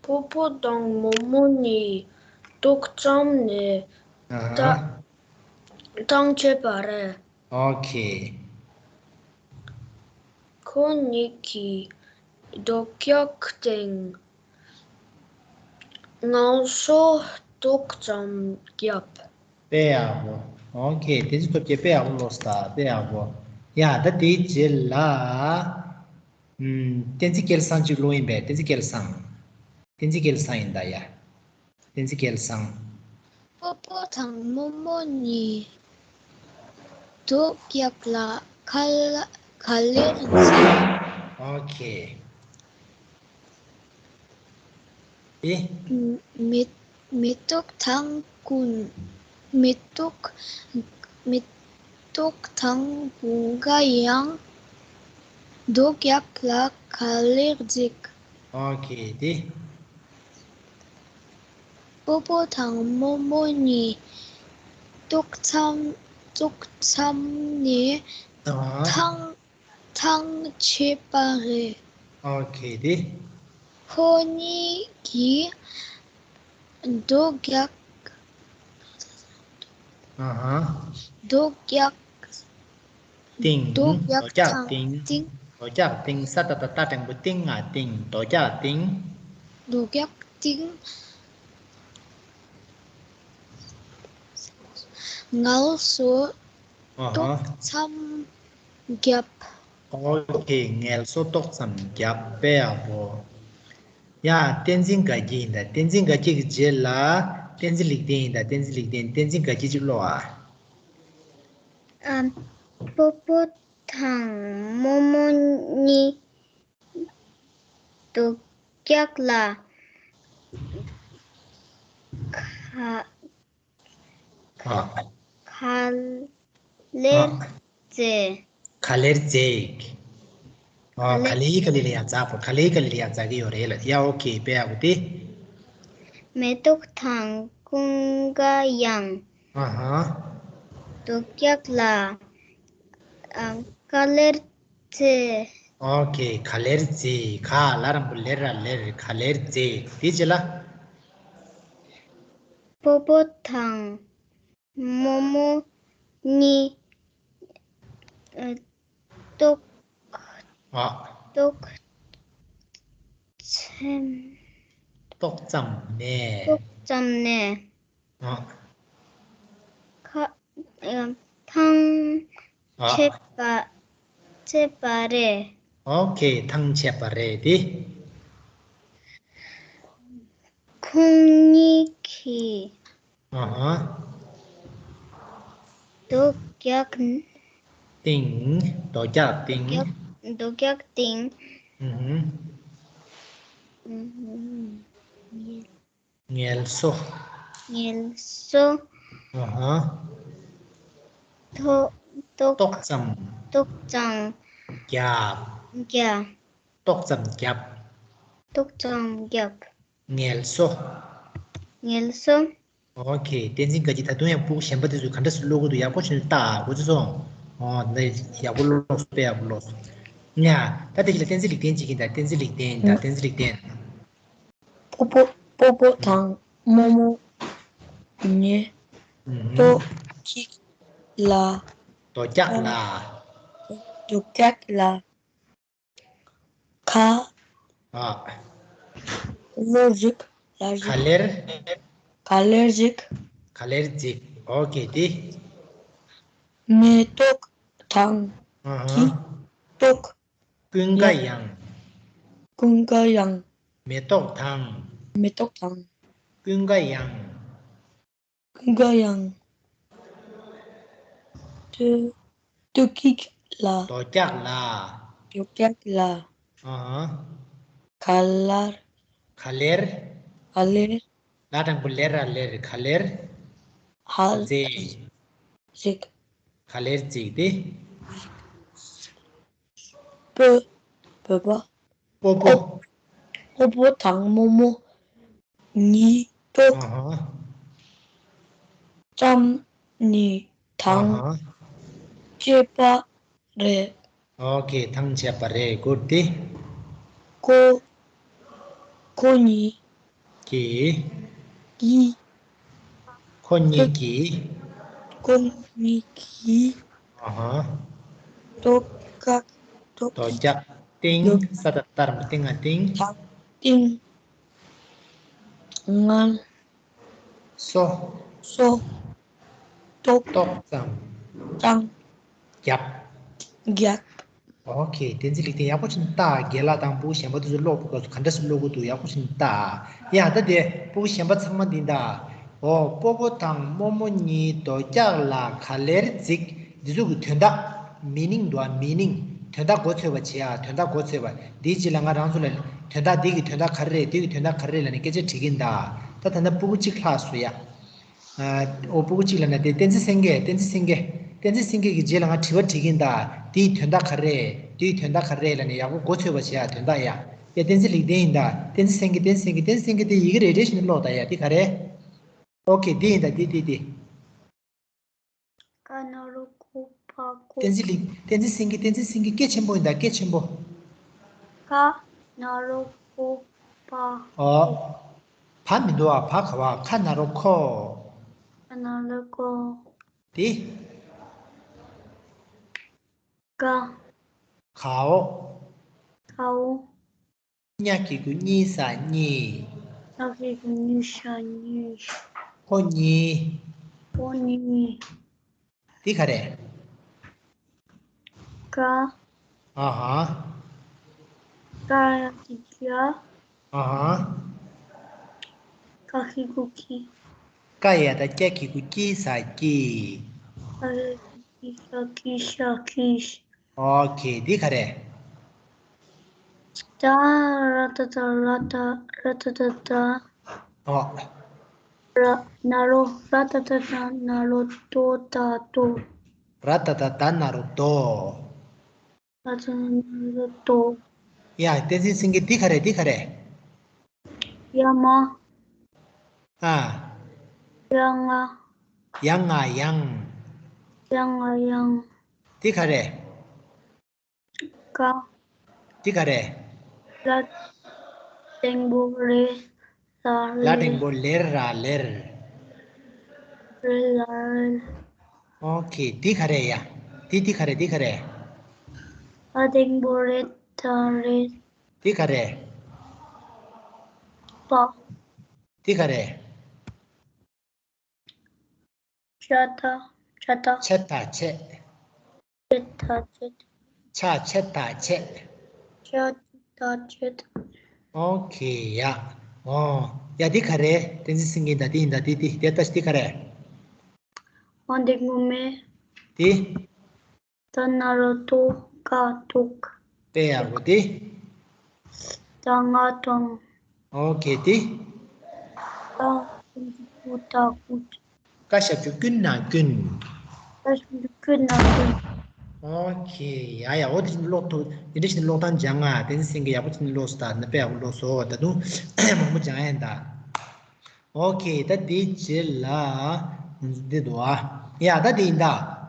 པོ་པོ་དང་རྨོ་མོ་གཉིས་ཏོག་ཙམ་ནས་ཨ་ཧ། ཐང་ཆད་པ་རེད། ཨོ་ཁེ། ཁོ་གཉིས་ཀྱིས་རྡོ་རྒྱག་སྟེང་ངལ་གསོ་ཏོག་ཙམ་བརྒྱབ། དཔེ་ཡག་པོ། ཨོ་ཁེ། བསྟན་འཛིན་སྟོབས་རྒྱལ་དཔེ་ཡག་པོ་ཀློག་སོང་ད། དཔེ་ཡག་པོ། ཡ། ད་དེའི་རྗེས་ལ། ཨམ། བསྟན་འཛིན་སྐལ་བཟང་གཅིག་ཀློག་ཡིན་པས། བསྟན་འཛིན་སྐལ་བཟང་། བསྟན་འཛིན་སྐལ་བཟང་ཡིན་ད་ཡ། བསྟན་འཛིན་སྐལ་བཟང་། པོ་པོ་དང་རྨོ་མོ་གཉིས་རྡོ་རྒྱག་ལ་ག་ལ་ག་ལེར་འཛེགས། ཨོ་ཁེ། ཨེ། མེ་མེ་ཏོག་དང་ཀུན། མེ་ཏོག་མེ་ཏོག་དང་ཀུན་དགའ་ཡང་རྡོ་རྒྱག་ལ་ག་ལེར་འཛེགས། ཨོ་ཁེ། དེ། པོ་པོ་དང་རྨོ་མོ་གཉིས་ཏོག་ཙམ་ཏོག་ཙམ་ནས་ཨ། ཐང་ཐང་ཆད་པ་རེད། ཨོ་ཁེ། དེ། ཁོ་གཉིས་ཀྱིས་རྡོ་རྒྱག་ཨ་ཧ། རྡོ་རྒྱག་སྟེང་། རྡོ་རྒྱག་རྡོ་རྒྱག་དང་སྟེང་། སྟེང་། རྡོ་རྒྱག་སྟེང་། ས་ཏ་བཏགས་སྟ་འགྲེང་བུ་སྟེང་ང་སྟེང་། རྡོ་རྒྱག་སྟེང་། རྡོ་རྒྱག་སྟེང་ངལ་གསོ་ཨ་ཧ། ཏོག་ཙམ་བརྒྱབ། ཨོ་ཁེ། ངལ་གསོ་ཏོག་ཙམ་བརྒྱབ། དཔེ་ཡག་པོ། ཡ། བསྟན་འཛིན་དགའ་སྐྱིད་ཡིན་ད། བསྟན་འཛིན་དགའ་སྐྱིད་ཀྱི་རྗེས་ལ་བསྟན་འཛིན་ལེགས་ལྡན་ཡིན་ད། བསྟན་འཛིན་ལེགས་ལྡན། བསྟན་འཛིན་དགའ་སྐྱིད་ཅིག་ཀློག་ཨ། ཨ། པོ་པོ་དང་རྨོ་མོ་གཉིས་རྡོ་རྒྱག་ལ་ག་ཨ། ག་ལེར་འཛེགས། ག་ལེར་འཛེགས། ཨ། ག་ལེ། ག་ལེ་ག་ལེ་ལ་ཡ་འཛེགས་པོ། ག་ལེ་ག་ལེ་ལ་ཡ་འཛེགས་ཀྱི་ཡོད་རེད་ལ། ཡ། ཨོ་ཁེ། དཔེ་ཡག་པོ་དེ། མེ་ཏོག་དང་ཀུན་དགའ་ཡང་ཨ་ཧ། རྡོ་རྒྱག་ལ་ཨ་ག་ལེར་འཛེགས། ཨོ་ཁེ། ག་ལེར་འཛེགས། ག་ལ་རང་པོ་ལེར་ར་ལེར། ག་ལེར་འཛེགས། དེ་རྗེས་ལ། པོ་པོ་དང་རྨོ་མོ་གཉིས་ཨ་ཏོག་ཨ། ཏོག་ཙམ། ཏོག་ཙམ་ནས། ཏོག་ཙམ་ནས། ཨ། ཁ་ཨ་ཐང་ཨ་ཆད་པ་ཆད་པ་རེད། ཨོ་ཁེ། ཐང་ཆད་པ་རེད་དེ། ཁོང་ ཨ་ཧ། རྡོ་རྒྱག་སྟེང་། རྡོ་རྒྱག་སྟེང་། རྡོ་རྒྱག་སྟེང་། ཨུ་ཧུ། ཨུ་ཧུ། ངལ་གསོ། ངལ་གསོ། ཨ་ཧ། ཏོག་ཏོག་ཏོག་ཙམ། ཏོག་ཙམ། རྒྱབ། རྒྱབ། ཏོག་ཙམ་རྒྱབ། ཏོག་ཙམ་རྒྱབ། ངལ་གསོ། ངལ་གསོ། ཨོ་ཁེ། བསྟན་འཛིན་དགའ་སྐྱིད། ད་དུང་ཡང་སྤུ་གུ་གཞན་པ་དེ་ཚོས་ག་འདྲ་སེ་ཀློག་གི་འདུག་ཡག་པོ་བྱས་ནས་ལྟ། གོ་ཚོད་སོང་། ཨོ་འདི་ཡག་པོ་ཀློག་སོང་། དཔེ་ཡག་པོ་ཀློག་སོང་། ཡ། ད་དེ་རྗེས་ལ་བསྟན་འཛིན་ལེགས་ལྡན་གཅིག་ཡིན་ད། བསྟན་འཛིན་ལེགས་ལྡན་ཡིན་ད། ཨུ། བསྟན་འཛིན་ལེགས་ལྡན། སྤོ་སྤོ་སྤོ་བོ་དང་རྨོ་མོ་གཉིས་ཨུ་ཧུ། རྡོ་རྒྱག་ལ། རྡོ་རྒྱག་ལ། རྡོ་རྒྱག་ལ། ག་ཨ། ལེར་ཞིག་ལ་ག་ཞིག་ལེར། ག་ལེར་ཞིག་ག་ལེར་ཅིག་ཨོ་ཁེ། དེ། མེ་ཏོག་དང་ཨ་ཧ། གི་ཏོག་ཀུན་དགའ་ཡང་། ཀུན་དགའ་ཡང་། མེ་ཏོག་དང་། མེ་ཏོག་དང་། ཀུན་དགའ་ཡང་། ཀུན་དགའ་ཡང་། ཏུ་ཏུ་ཀིག་ལ། རྡོ་རྒྱག་ལ། རྡོ་རྒྱག་ལ། ཨ་ཧ། ག་ལར། ག་ལེར། ག་ལེར། ལ་དང་པོ་ལེ་ར་ལེར། ག་ལེར། ཧ། ཟེ། ཟིག་ག་ལེར་ཅིག་དེ། སྤོ། སྤོ་བོ། སྤོ་བོ། སྤོ་བོ་དང་རྨོ་མོ་གཉིས་ཏོག་ཨ་ཧ། ཙམ་ནི་ཐང་ཨ་ཧ། ཆད་པ་རེད། ཨོ་ཁེ། ཐང་ཆད་པ་རེད། གོ་དེ། ཁོ། ཁོ་གཉིས། ཀྱི། ཀྱི། ཁོ་གཉིས་ཀྱིས། ཁོ་གཉིས་ཀྱིས། ཨ་ཧ། རྡོ་རྒྱག་རྡོ་རྒྱག་སྟེང་། རྡོ་ས་ད་ལྟར་མ་སྟེང་ང་སྟེང་། སྟེང་། ངལ་གསོ། གསོ། ཏོག་ཏོག་ཙམ། ཙམ། རྒྱབ། རྒྱབ། ཨོ་ཁེ། བསྟན་འཛིན་ལེགས་ལྡན་ཡག་པོ་བྱས་ནས་ལྟ། རྒན་ལགས་དང་སྤུ་གུ་གཞན་པ་དེ་ཚོ་ཀློག་པའི་སྐབས་སུ་ག་འདྲ་སེ་ཀློག་གི་འདུག་ཡག་པོ་བྱས་ནས་ལྟ། ཡ་ད་དེ་སྤུ་གུ་གཞན་པ་ཚང་མ་འདི་ལྟ། ཨོ། སྤོ་བོ་དང་རྨོ་མོ་གཉིས་རྡོ་རྒྱག་ལ་ག་ལེར་འཛེགས། འདི་ཚོ་གི་དོན་དག་མི་ནིང་འདུག་ཨ། མི་ནིང་། དོན་དག་མགོ་ཚོས་པ་བྱེད་ཨ། དོན་དག་མགོ་ཚོས་པ། འདིའི་རྗེས་ལ་ང་རང་ཚོ་ལ་དོན་དག་འདི་གི་དོན་དག་ག་རེ་རེད། འདི་གི་དོན་དག་ག་རེ་རེད་ལབ་ནས་སྐད་ཆ་དྲིས་ཀྱིན་གདའ། ད་ད་ལྟ་སྤུ་གུ་གཅིག་ལྷག་སོང་ཡ། ཨོ། སྤུ་གུ་གཅིག་ལ་ན་དེ་བསྟན་འཛིན་སེང་གེ། བསྟན་འཛིན་སེང་གེ། བསྟན་འཛིན་སེང་གེ་གི་རྗེས་ལ་ང་དྲི་བ་དྲིས་ཀྱིན་གདའ། དེའི་དོན་དག་ག་རེ། དེའི་དོན་དག་ག་རེ་ལབ་ནས་ཡག་པོ་མགོ་ཚོས་པ་བྱེད་ཡ། དོན་དག་ཡ། ཡ་བསྟན་འཛིན་ལེགས་ལྡན་ཡིན་ད། བསྟན་འཛིན་སེང་གེ། བསྟན་འཛིན་སེང་གེ། བསྟན་འཛིན་སེང་གེ་དེ་ཡི་གེ་རེ་རེ་བཞིན་ཀློག་ད་ཡ། དེ་ག་རེ། ཨོ་ཁེ། དེ་ཡིན་ད། དེ་དེ་དེ། ཀ་ན་རོ་གོ་ཕ་གོ། བསྟན་འཛིན་ལེགས། བསྟན་འཛིན་སེང་གེ། བསྟན་འཛིན་སེང་གེ་སྐད་ཆེན་པོ་ཡིན་ད། སྐད་ཆེན་པོ། ཀ་ན་རོ་གོ་ཕ། ཨོ། བ་མི་འདུག་ཨ། བ་ག་བ། ཁ་ན་རོ་ཁོ། ཁ་ན་རོ་ཁོ། དེ། ག་གའོ། གའོ། ཉ་གི་གུ་གཉི་ས་གཉིས། ཉ་གི་གུ་གཉི་ས་གཉིས། ཁོ་གཉིས། ཁོ་གཉིས། དེ་ག་རེ། ག་ཨ་ཧ། ག་ཡ་གི་ག་ཨ་ཧ། ཀ་གི་གུ་ཀི། ཀ་ཡ་ད་ཀྱ་གི་གུ་ཀྱི་ས་ཀྱི། ཀ་ཡ་གི་གུ་ཀྱི་ས་ཀྱི་ཤ་ཀྱི། ཨོ་ཁེ། འདི་ག་རེ། ད་ར་ཏ་ཏ་ར་ཏ་ར་ཏ་ཏ་ཏ། ཨོ། ར་ན་རོ་ར་ཏ་ཏ་ཏ་ན་རོ་ཏོ་ཏ་ཏོ། ར་ཏ་ཏ་ད་ན་རོ་ཏོ། ཨ་ཙི་ན་རོ་ཏོ། ཡ། བསྟན་འཛིན་སེང་གེ། འདི་ག་རེ། འདི་ག་རེ། ཡ་མ། ཨ། ཡ་ང་། ཡ་ང་ཡང་། ཡ་ང་ཡང་། འདི་ག་རེ། ག་འདི་ག་རེ། ལ་འགྲེང་བུ་རེ་ལ་རེ། ལ་འགྲེང་བུ་ལེར་ར་ལེར། རེ་ལ་རེར། ཨོ་ཁེ། འདི་ག་རེ་ཡ། འདི་འདི་ག་རེ། འདི་ག་རེ། ལ་འགྲེང་བུ་རེ་ད་རེད། འདི་ག་རེ། པ། འདི་ག་རེ། ཆ་ད་ཆ་ད། ཆེ་ད་ཆེ། ཆེ་ད་ཆེ། ཆ་ཆེ་ད་ཆེ། ཆ་ཆེ་ད་ཆེ། ཨོ་ཁེ་ཡ། ཨོ། ཡ་འདི་ག་རེ། བསྟན་འཛིན་སེང་གེ་ད་འདི་ཡིན་ད་འདི་འདི་དེ་ལྟ་ཞིག་འདི་ག་རེ། འོ་འདི་ངོ་མས། འདི། ད་ན་རོ་ཏོ་ཀ་ཏོག་དཔེ་ཡག་པོ་འདི། ད་ང་དང་། ཨོ་ཁེ་འདི། ད་ཀུ་ད་ཀུ། ཀ་ཞབས་ཀྱུ་ཀུན་ན་ཀུན། ཀ་ཞབས་ཀྱུ་ཀུན་ན་ཀུན། ཨོ་ཁེ། ཡ་ཡ། འོ་དེ་བཞིན་ཀློག་ཐུབ། དེ་འདྲ་བཞིན་ཀློག་སྟངས་སྦྱང་ང་། བསྟན་འཛིན་སེང་གེ་ཡག་པོ་བྱས་ནས་ཀློག་སོང་ད། ནི་དཔེ་ཡག་པོ་ཀློག་སོང་། ད་དུང་མང་པོ་སྦྱང་ཡ་ཡིན་ད། ཨོ་ཁེ། ད་དེའི་རྗེས་ལ་འདི་འདུག་ཨ། ཡ་ད་དེ་ཡིན་ད།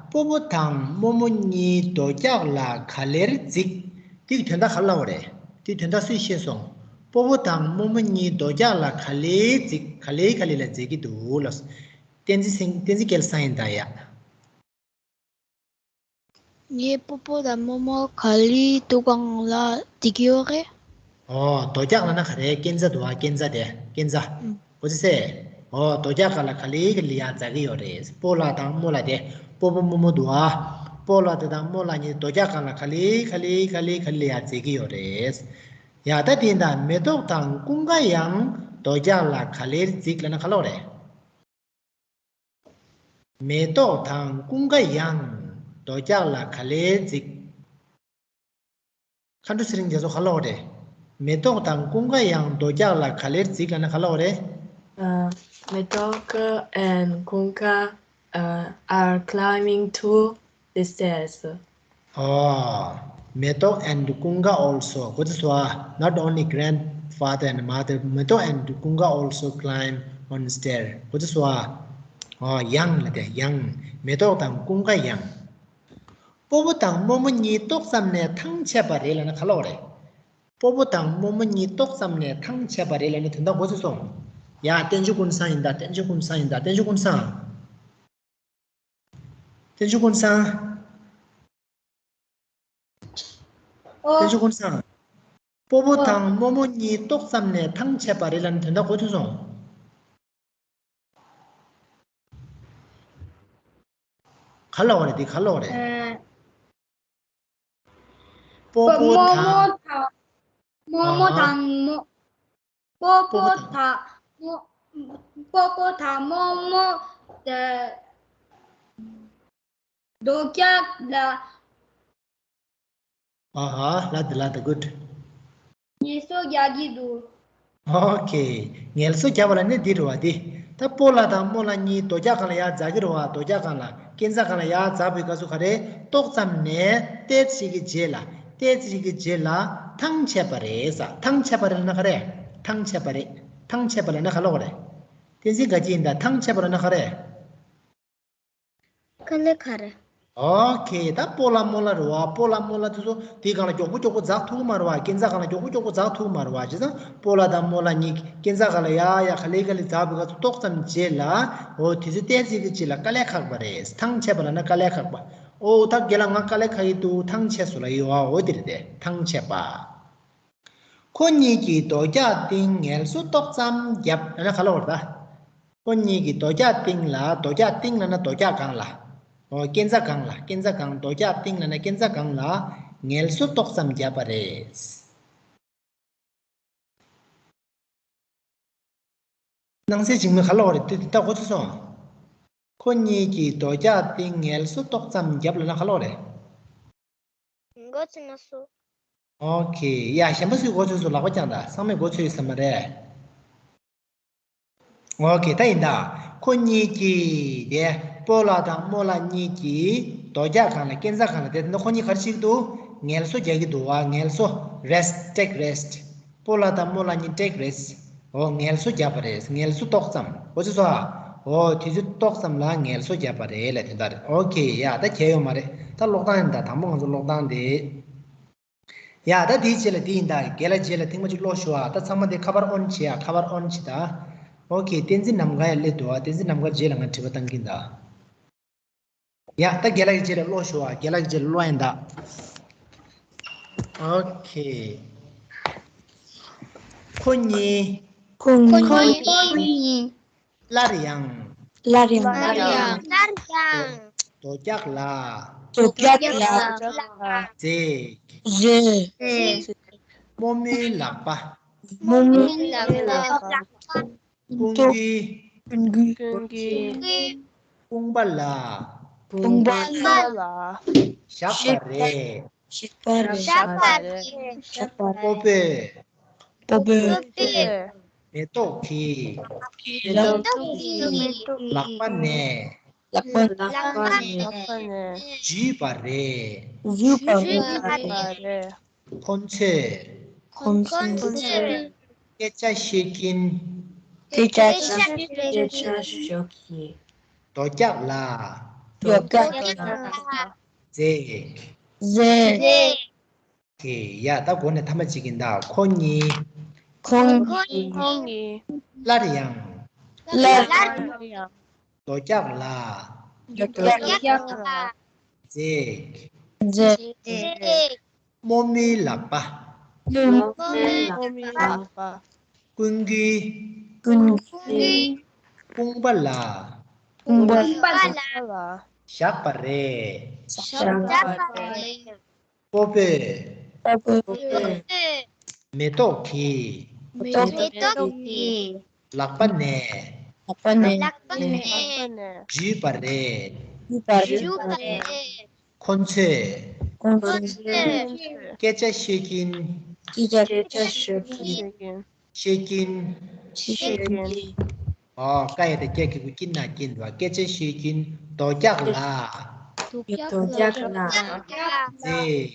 སྤོ་བོ་དང་རྨོ་མོ་གཉིས་རྡོ་རྒྱག་ལ་ག་ལེར་འཛེགས། དེ་གི་དོན་དག་ག་རེ་ལབ་པ་རེད། དེའི་དོན་དག་སུས་ཤེས་སོང་། སྤོ་བོ་དང་རྨོ་མོ་གཉིས་རྡོ་རྒྱག་ལ་ག་ལེར་འཛེགས། ག་ལེ་ག་ལེ་ལ་འཛེགས་ཀྱི་འདུག་ལབ། བསྟན་འཛིན་སེང་། བསྟན་འཛིན་སྐལ་བཟང་ཡིན་ད་ཡ། ངའི་སྤོ་བོ་དང་རྨོ་མོ་ག་ལེ་རྡོ་སྒང་ལ་འཛེགས་ཀྱི་ཡོད་རེད། ཨོ། རྡོ་རྒྱག་ལབ་ན་ག་རེ། རྐྱེན་རྩ་འདུག་ཨ། རྐྱེན་རྩ་དེ། རྐྱེན་རྩ། ཨུམ། གོ་ཚོད་སེ། ཨོ། རྡོ་རྒྱག་སྒང་ལ་ག་ལེ་ག་ལེ་ཡ་འཛེགས་ཀྱི་ཡོད་རེད། སྤོ་ལགས་དང་རྨོ་ལགས་དེ། སྤོ་བོ་རྨོ་མོ་འདུག་ཨ། སྤོ་ལགས་དེ་དང་རྨོ་ལགས་གཉིས་རྡོ་རྒྱག་སྒང་ལ་ག་ལེ་ག་ལེ་ག་ལེ་ག་ལེ་ཡ་འཛེགས་ཀྱི་ཡོད་རེད། ཡ་ད་དེ་ཡིན་ད། མེ་ཏོག་དང་ཀུན་དགའ་ཡང་རྡོ་རྒྱག་ལ་ག་ལེར་འཛེགས་ལབ་ན་ག་རེ་ལབ་པ་རེད། མེ་ཏོག་དང་ཀུན་དགའ་ཡང་རྡོ་རྒྱག་ལ་ག་ལེར་འཛེགས། མཁའ་འགྲོ་ཚེ་རིང་རྒྱ་མཚོ་ག་རེ་ལབ་པ་རེད། མེ་ཏོག་དང་ཀུན་དགའ་ཡང་རྡོ་རྒྱག་ལ་ག་ལེར་འཛེགས་ལབ་ན་ག་རེ་ལབ་པ་རེད། Uh, Metoka and Kunga, uh, are climbing to the stairs. Oh, Metok and Kunga also. གོ་ཚོད་སོང་ཨ། Not only grandfather and mother, Metok and Kunga also climb on the stair. གོ་ཚོད་སོང་ཨ། ཨོ། ཡང་ལབ་དེ་ཡང་། མེ་ཏོག་དང་ཀུན་དགའ་ཡང་། སྤོ་བོ་དང་རྨོ་མོ་གཉིས་ཏོག་ཙམ་ནས་ཐང་ཆད་པ་རེད་ལབ་ན་ག་རེ་ལབ་པ་རེད། སྤོ་བོ་དང་རྨོ་མོ་གཉིས་ཏོག་ཙམ་ནས་ཐང་ཆད་པ་རེད་ལབ་ནས་དོན་དག་གོ་ཚོད་སོང་། ཡ། བསྟན་ཆོས་ཀུན་བཟང་ཡིན་ད། བསྟན་ཆོས་ཀུན་བཟང་ཡིན་ད། བསྟན་ཆོས་ཀུན་བཟང་། བསྟན་ཆོས་ཀུན་བཟང་། ཨོ། བསྟན་ཆོས་ཀུན་བཟང་། སྤོ་བོ་དང་རྨོ་མོ་གཉིས་ཏོག་ཙམ་ནས་ཐང་ཆད་པ་རེད་ལབ་ནས་དོན་དག་གོ་ཚོད་སོང་། ག་རེ་ལབ་པ་རེད། འདི་ག་རེ་ལབ་པ་རེད། ཨ། སྤོ་བོ་དང་། རྨོ་མོ་དང་། རྨོ་མོ་ཨ། དང་རྨོ། སྤོ་སྤོ་བོ་བོ་དང་། དང་རྨོ། སྤོ་བོ་དང་རྨོ་མོ། ཨ། རྡོ་རྒྱག་ལ། ཨ་ཧ། ལབ་དེ་ལབ་དེ། good. ངལ་གསོ་རྒྱག་གི་འདུག་ཨོ་ཁེ། ངལ་གསོ་རྒྱབ་པ་ལབ་ནི་འདི་རེད་པ། འདི། ད་སྤོ་ལགས་དང་རྨོ་ལགས་གཉིས་རྡོ་རྒྱག་སྒང་ལ་ཡར་འཛེགས་ཀྱི་རེད་པ། རྡོ་རྒྱག་སྒང་ལ། རྐྱེན་རྩ་སྒང་ལ་ཡར་འཛེགས་པའི་སྐབས་སུ་ག་རེ། ཏོག་ཙམ་ནས་ཏོག་ཙམ་ཞིག་གི་རྗེས་ལ། ཏོག་ཙམ་ཞིག་གི་རྗེས་ལ་ཐང་ཆད་པ་རེད་ཟེར། ཐང་ཆད་པ་རེད་ལབ་ན་ག་རེ། ཐང་ཆད་པ་རེད། ཐང་ཆད་པ་ལབ་ན་ག་རེ་ལབ་དགོས་རེད། བསྟན་འཛིན་དགའ་སྐྱིད་ཡིན་ད། ཐང་ཆད་པ་ལབ་ན་ག་རེ། དཀའ་ལས་ཁག་རེད། ཨོ་ཁེ། ད་སྤོ་ལགས་རྨོ་ལགས་རེད་པ། སྤོ་ལགས་རྨོ་ལགས་དེ་ཚོ་དེའི་སྒང་ལ་མགྱོགས་པོ་མགྱོགས་པོ་འཛེགས་ཐུབ་ཀྱི་མ་རེད་པ། རྐྱེན་རྩ་སྒང་ལ་མགྱོགས་པོ་མགྱོགས་པོ་འཛེགས་ཐུབ་ཀྱི་མ་རེད་པ། བྱས་ཙང་སྤོ་ལགས་དང་རྨོ་ལགས་གཉིས་རྐྱེན་རྩ་སྒང་ལ་ཡར་ཡར་ག་ལེ་ག་ལེ་འཛེགས་པའི་སྐབས་སུ་ཏོག་ཙམ་རྗེས་ལ། འོ། དེ་ཚོ་ཏོག་ཙམ་གྱི་རྗེས་ལ་དཀའ་ལས་ཁག་པ་རེད། ཐང་ཆད་པ་ལབ་ན་དཀའ་ལས་ཁག་པ། ཨོ། ད་རྒན་ལགས་ང་དཀའ་ལས་ཁག་གི་འདུག་ཐང་ཆད་སོང་ལབ་ཡོད་པ། འོ་དེ་རེད་དེ། ཐང་ཆད་པ། ཁོ་གཉིས་ཀྱིས་རྡོ་རྒྱག་སྟེང་ངལ་གསོ་ཏོག་ཙམ་བརྒྱབ་ལབ་ན་ག་རེ་ལབ་དགོས་རེད་ད། ཁོ་གཉིས་ཀྱིས་རྡོ་རྒྱག་སྟེང་ལ། རྡོ་རྒྱག་སྟེང་ལབ་ན་རྡོ་རྒྱག་སྒང་ལ། ཨོ། རྐྱེན་རྩ་སྒང་ལ། རྐྱེན་རྩ་སྒང་། རྡོ་རྒྱག་སྟེང་ལབ་ན་རྐྱེན་རྩ་སྒང་ལ་ངལ་གསོ་ཏོག་ཙམ་བརྒྱབ་པ་རེད། སྣང་གསལ་འཇིགས་མེད་ག་རེ་ལབ་དགོས་རེད། དེ་དེ་ལྟ་གོ་ཚོད་སོང་། ཁོ་གཉིས་ཀྱིས་རྡོ་རྒྱག་སྟེང་ངལ་གསོ་ཏོག་ཙམ་བརྒྱབ་ལབ་ན་ག་རེ་ལབ་དགོས་རེད། མགོ་ཚོད་མ་སོང་། ཨོ་ཁེ། ཡ། གཞན་པ་ཚོས་གོ་ཚོད་སོང་། ལག་པ་བརྐྱངས་དང་། ཚང་མས་གོ་ཚོད་ཡོད་ས་མ་རེད། ཨོ་ཁེ། ད་ཡིན་ད། ཁོ་གཉིས་ཀྱིས་དེ། སྤོ་ལགས་དང་རྨོ་ལགས་གཉིས་ཀྱིས་རྡོ་རྒྱག་སྒང་ལ། རྐྱེན་རྩ་སྒང་ལ། དེ་ནི་ཁོ་གཉིས་ག་རེ་བྱེད་ཀྱི་འདུག་ངལ་གསོ་རྒྱག་གི་འདུག་པ། ངལ་གསོ། rest, take rest. སྤོ་ལགས་དང་རྨོ་ལགས་གཉིས་take rest. ཨོ། ངལ་གསོ་བརྒྱབ་པ་རེད། ངལ་གསོ་ཏོག་ཙམ། གོ་ཚོད་སོང་ཨ། ཨོ། དུས་ཚོད་ཏོག་ཙམ་ལ་ངལ་གསོ་བརྒྱབ་པ་རེད་ལབ་དེ་ལྟར་རེད། ཨོ་ཁེ། ཡ། ད་གལ་ཡོད་མ་རེད། ད་ཀློག་སྟངས་ཡིན་ད། དང་པོ་ང་ཚོ་ཀློག་སྟངས་དེ། ཡ། ད་དེའི་རྗེས་ལ་དེ་ཡིན་ད། རྒན་ལགས་རྗེས་ལ་ཐེངས་མ་གཅིག་ཀློག་ཞུ་ཨ། ད་ཚང་མ་དེ་ཁ་པར་on བྱེད་ཨ། ཁ་པར་on བྱེད་ད། ཨོ་ཁེ། བསྟན་འཛིན་ནམ་མཁའ་ཡར་སླེབས་འདུག་ཨ། བསྟན་འཛིན་ནམ་མཁའ་རྗེས་ལ་ང་དྲི་བ་བཏང་གིན་ད། ཡ། ད་རྒན་ལགས་ཀྱི་རྗེས་ལ་ཀློག་ཞུ་ཨ། རྒན་ལགས་ཀྱི་རྗེས་ལ་ཀློག་ཡིན་ད། ཨོ་ཁེ། ཁོ་གཉིས། ཁོ་གཉིས། ཁོ་གཉིས། སླར་ཡང་། སླར་ཡང་། སླར་ཡང་། སླར་ཡང་། རྡོ་རྒྱག་ལ། རྡོ་རྒྱག་ལ། འཛེགས། འཛེགས། རྨོ་མོའི་ལག་པ། མོ་མོའི་ལག་པ་ཀུན་གྱིས་ཀུན་གྱིས་ཀུན་གྱིས་དཔུང་པ་ལ་དཔུང་པ་ལ་བཞག་པ་རེད། བཞག་པ་རེད། བཞག་པ་རེད། སྤོ་བོས་སྤོ་བོས་མེ་ཏོག་གི་མེ་ཏོག་གི་ལག་པ་ནས་ལག་པ་ནས་ལག་པ་ནས་འཇུས་པ་རེད། འཇུས་པ་རེད། ཁོ་ཚོས་ཁོ་ཚོས་སྐད་ཆ་བཤད་ཀྱིན་སྐད་ཆ་བཤད་ཀྱིན་རྡོ་རྒྱག་ལ་རྡོ་རྒྱག་ལ་འཛེགས། འཛེགས། ཀྱི་ཡ། ད་འགོ་ནས་ཐ་མ་གཅིག་ཡིན་ད། ཁོ་གཉིས། ཁོ་གཉིས། ཁོ་གཉིས། སླར་ཡང་། སླར་ཡང་། རྡོ་རྒྱག་ལ། རྡོ་རྒྱག་ལ། འཛེགས། འཛེགས། རྨོ་མོའི་ལག་པ། རྨོ་མོའི་ལག་པ། ཀུན་གྱིས། ཀུན་གྱིས། དཔུང་པ་ལ། དཔུང་པ་ལ། བཞག་པ་རེད། བཞག་པ་རེད། སྤོ་བོས། སྤོ་བོས། མེ་ཏོག་གི། མེ་ཏོག་གི། ལག་པ་ནས། ལག་པ་ནས། ལག་པ་ནས། འཇུས་པ་རེད། འཇུས་པ་རེད། ཁོ་ཚོས། ཁོ་ཚོས། སྐད་ཆ་བཤད་ཀྱིན། སྐད་ཆ་བཤད་ཀྱིན། བཤད་ཀྱིན། བཤད་ཀྱིན། ཨོ། ཀ་ཡ་དེ་སྐད་ཀྱི་གུ་ཀྱིན་ན་ཀྱིན་འདུག་སྐད་ཆ་བཤད་ཀྱིན་རྡོ་རྒྱག་ལ། རྡོ་རྒྱག་ལ། འཛེགས།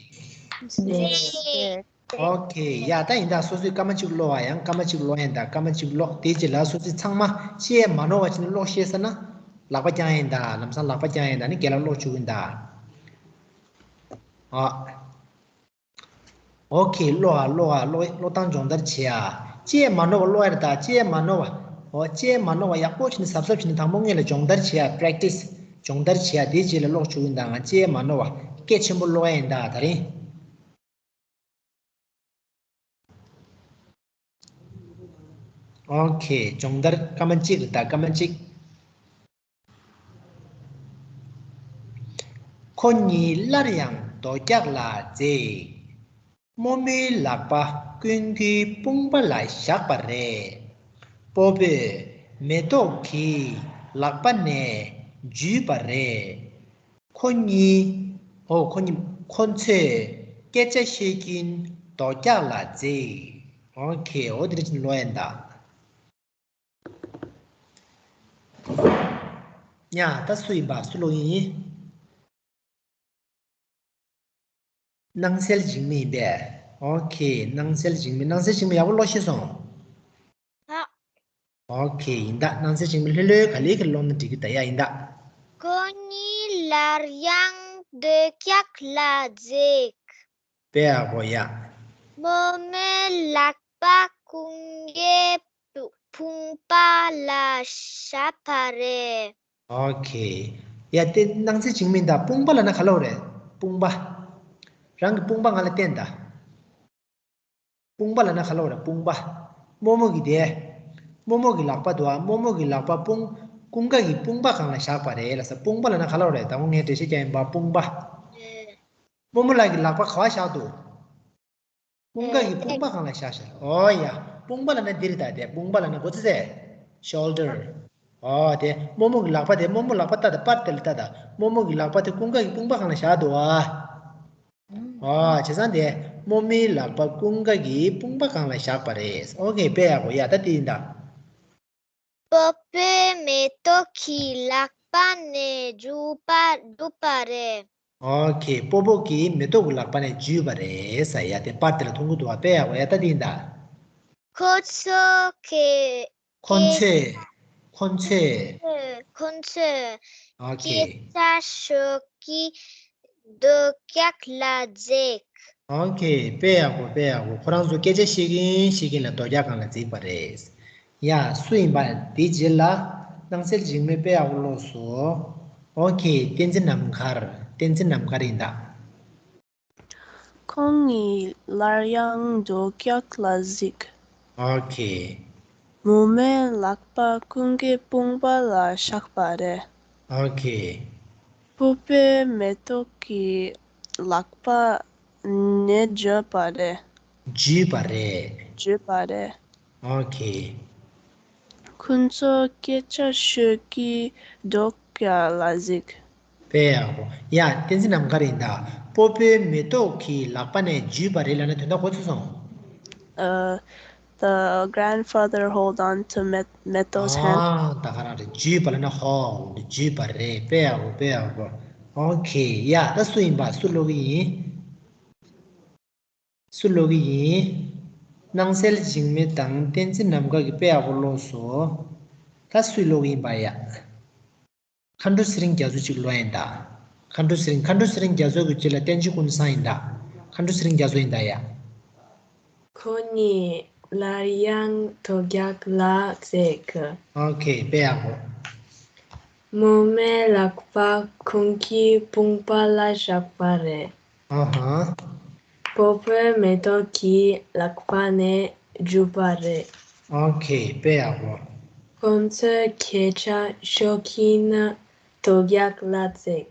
འཛེགས། ཨོ་ཁེ། ཡ། ད་ཡིན་ད། སོ་སོའི་སྐར་མ་གཅིག་ཀློག་ཨ། ཡང་སྐར་མ་གཅིག་ཀློག་ཡིན་ད། སྐར་མ་གཅིག་ཀློག་དེའི་རྗེས་ལ་སོ་སོའི་ཚང་མ་ཅི་ཡས་མ་ནོར་བ་བྱས་ནས་ཀློག་ཤེས་ས་ན་ལག་པ་བརྐྱང་ཡིན་ད། ལམ་སང་ལག་པ་བརྐྱང་ཡིན་ད། ནི་རྒན་ལགས་ཀློག་བཅུག་ཡིན་ད། ཨ། ཨོ་ཁེ། ཀློག་ཨ། ཀློག་ཨ། ཀློག་ཀློག་སྟངས་སྦྱོང་བརྡར་བྱེད་ཨ། ཅི་ཡས་མ་ནོར་བ་ཀློག་ཡ་རེད་ད། ཅི་ཡས་མ་ནོར་བ། ཨོ། ཅི་ཡས་མ་ནོར་བ་ཡག་པོ་བྱས་ནས་གཟབ་གཟབ་བྱས་ནས་དང་པོ་ངེད་ལ་སྦྱོང་བརྡར་བྱེད་ཨ། པེ་རེག་ཊི་སི། སྦྱོང་བརྡར་བྱེད་ཨ། དེའི་རྗེས་ལ་ཀློག་བཅུག་ཡིན་ད། ང་ཅི་ཡས་མ་ནོར་བ་སྐད་ཆེན་པོ་ཀློག་ཡ་ཡིན་ད། ད་རིང་། ཨོ་ཁེ། སྦྱོང་བརྡར་སྐར་མ་གཅིག་རེད་ད། སྐར་མ་གཅིག་ཁོ་གཉིས་སླར་ཡང་རྡོ་རྒྱག་ལ་འཛེགས། རྨོ་མོའི་ལག་པ་ཀུན་གྱིས་དཔུང་པ་ལ་བཞག་པ་རེད། སྤོ་བོས་མེ་ཏོག་གི་ལག་པ་ནས་འཇུས་པ་རེད། ཁོ་གཉིས། ཨོ། ཁོ་གཉིས། ཁོ་ཚོས་སྐད་ཆ་བཤད་ཀྱིན་རྡོ་རྒྱག་ལ་འཛེགས། ཨོ་ཁེ། ཨོ་དེ་རེད། ཅིག་ཀློག་ཡིན་ད། ཡ། ད་སུ་ཡིན་པ། སུ་ཀློག་ཡིན། སྣང་གསལ་འཇིགས་མེད་ཡིན་པས། ཨོ་ཁེ། སྣང་གསལ་འཇིགས་མེད། སྣང་གསལ་འཇིགས་མེད་ཡག་པོ་ཀློག་ཤེས་སོང་། ཨ། ཨོ་ཁེ། ཡིན་ད། སྣང་གསལ་འཇིགས་མེད་ལྷོད་ལྷོད་ག་ལེ་ག་ལེ་ཀློག་ན་འགྲིག་གི་ད། ཡ། ཡིན་ད། ཁོ་གཉིས་སླར་ཡང་རྡོ་རྒྱག་ལ་འཛེགས། དཔེ་ཡག་པོ་ཡ། རྨོ་མོའི་ལག་པ་ཀུན་གྱིས་དཔུང་པ་ལ་བཞག་པ་རེད། ཨོ་ཁེ། ཡ། དེ་སྣང་གསལ་འཇིགས་མེད་ད། དཔུང་པ་ལབ་ན་ག་ལབ་རེད། དཔུང་པ། རང་གི་དཔུང་པ་ང་ལ་བསྟན་ད། དཔུང་པ་ལབ་ན་ག་ལབ་རེད། དཔུང་པ། རྨོ་མོ་གི་དེ། རྨོ་མོ་གི་ལག་པ་འདུག་ཨ། རྨོ་མོ་གི་ལག་པ་དཔུང་། ཀུན་དགའ་གི་དཔུང་པ་སྒང་ལ་བཞག་པ་རེད་ལབ་ས། དཔུང་པ་ལབ་ན་ག་ལབ་རེད། ད་འོ་ངས་འགྲེལ་བཤད་རྒྱག་ཡིན་པ། དཔུང་པ། རྨོ་མོ་ལགས་ཀྱི་ལག་པ་ག་པར་བཞག་འདུག་ཀུན་དགའ་གི་དཔུང་པ་སྒང་ལ་བཞག་བཞག་ཨོ་ཡ། དཔུང་པ་ལབ་ན་འདི་རེད་ད། དེ་དཔུང་པ་ལབ་ན་གོ་ཚོད་ཚད། ཤོལ་ཌར། ཨོ་དེ་རྨོ་མོ་གི་ལག་པ་དེ། རྨོ་མོ་ལག་པ་ལྟ་ད། པར་དེ་ལ་ལྟ་ད། རྨོ་མོ་གི་ལག་པ་དེ་ཀུན་དགའ་གི་དཔུང་པ་སྒང་ལ་བཞག་འདུག་ཨ། ཨོ་བྱས་ཙང་དེ་རྨོ་མོའི་ལག་པ་ཀུན་དགའ་གི་དཔུང་པ་སྒང་ལ་བཞག་པ་རེད། ཨོ་ཁེ། དཔེ་ཡག་པོ་ཡ། ད་དེ་ཡིན་ད། སྤོ་བོས་མེ་ཏོག་གི་ལག་པ་ནས་འཇུས་པ་འཇུས་པ་རེད། ཨོ་ཁེ། སྤོ་བོ་གིས་མེ་ཏོག་གི་ལག་པ་ནས་འཇུས་པ་རེད་ཟེར་ཡ། དེ་པར་དེ་ལ་མཐོང་གི་འདུག་བ། དཔེ་ཡག་པོ་ཡ། ད་དེ་ཡིན་ད། ཁོ་ཚོ་གིས་ཁོ་ཚོས། ཁོ་ཚོས། ཁོ་ཚོས་ཨོ་ཁེ། སྐད་ཆ་ཤོད་ཀྱིས་རྡོ་རྒྱག་ལ་འཛེགས། ཨོ་ཁེ། དཔེ་ཡག་པོ། དཔེ་ཡག་པོ། ཁོ་རང་ཚོ་སྐད་ཆ་བཤད་ཀྱིན་བཤད་ཀྱིན་ལ་རྡོ་རྒྱག་སྒང་ལ་འཛེགས་པ་རེད། ཡ། སུ་ཡིན་པ། དེའི་རྗེས་ལ་སྣང་གསལ་འཇིགས་མེད་དཔེ་ཡག་པོ་ཀློག་སོང་། ཨོ་ཁེ། བསྟན་འཛིན་ནམ་མཁར། བསྟན་འཛིན་ནམ་མཁར་ཡིན་ད། ཁོང་གཉིས་སླར་ཡང་རྡོ་རྒྱག་ལ་འཛེགས། ཨོ་ཁེ། རྨོ་མོའི་ལག་པ་ཀུན་དགའི་དཔུང་པ་ལ་བཞག་པ་རེད། ཨོ་ཁེ། སྤོ་བོས་མེ་ཏོག་གི་ལག་པ་ནས་འཇུས་པ་རེད། འཇུས་པ་རེད། འཇུས་པ་རེད། ཨོ་ཁེ། ཁོ་ཚོས་སྐད་ཆ་ཤོད་ཀྱིན་རྡོ་སྐྱག་ལ་གཟིགས། དཔེ་ཡག་པོ། ཡ། བསྟན་འཛིན་ནམ་མཁའ་རིང་ད། སྤོ་བོའི་མེ་ཏོག་གི་ལག་པ་ནས་འཇུས་པ་རེད་ལབ་ན་དོན་དག་གོ་ཚོད་སོང་། Uh, the grandfather hold on to Met- Meto's hand. ཨ། ད་ག་རང་རེད། འཇུས་པ་ལབ་ན་ཧོ། འཇུས་པ་རེད། དཔེ་ཡག་པོ། དཔེ་ཡག་པོ། ཨོ་ཁེ། ཡ། ད་སུ་ཡིན་པ། སུ་ཀློག་གི་ཡིན། སུ་ཀློག་གི་ཡིན། སྣང་གསལ་འཇིགས་མེད་དང་བསྟན་འཛིན་ནམ་མཁའ་གིས་དཔེ་ཡག་པོ་ཀློག་སོང་། ད་སུས་ཀློག་གི་ཡིན་པ་ཡ། མཁའ་འགྲོ་ཚེ་རིང་རྒྱ་མཚོ་གཅིག་ཀློག་ཡིན་ད། མཁའ་འགྲོ་ཚེ་རིང་། མཁའ་འགྲོ་ཚེ་རིང་རྒྱ་མཚོ་གི་རྗེས་ལ་བསྟན་འཛིན་ཀུན་བཟང་ཡིན་ད། མཁའ་འགྲོ་ཚེ་རིང་རྒྱ་མཚོ་ཡིན་ད་ཡ། ཁོ་གཉིས་སླར་ཡང་རྡོ་སྐྱག་ལ་འཛེགས། ཨོ་ཁེ། དཔེ་ཡག་པོ། མོ་མོའི་ལག་པ་ཁོང་གི་དཔུང་པ་ལ་བཞག་པ་རེད། ཨ་ཧ། སྤོ་བོའི་མེ་ཏོག་གི་ལག་པ་ནས་འཇུས་པ་རེད། ཨོ་ཁེ། དཔེ་ཡག་པོ། ཁོ་ཚོས་སྐད་ཆ་ཤོད་ཀྱིན་རྡོ་སྐྱག་ལ་འཛེགས།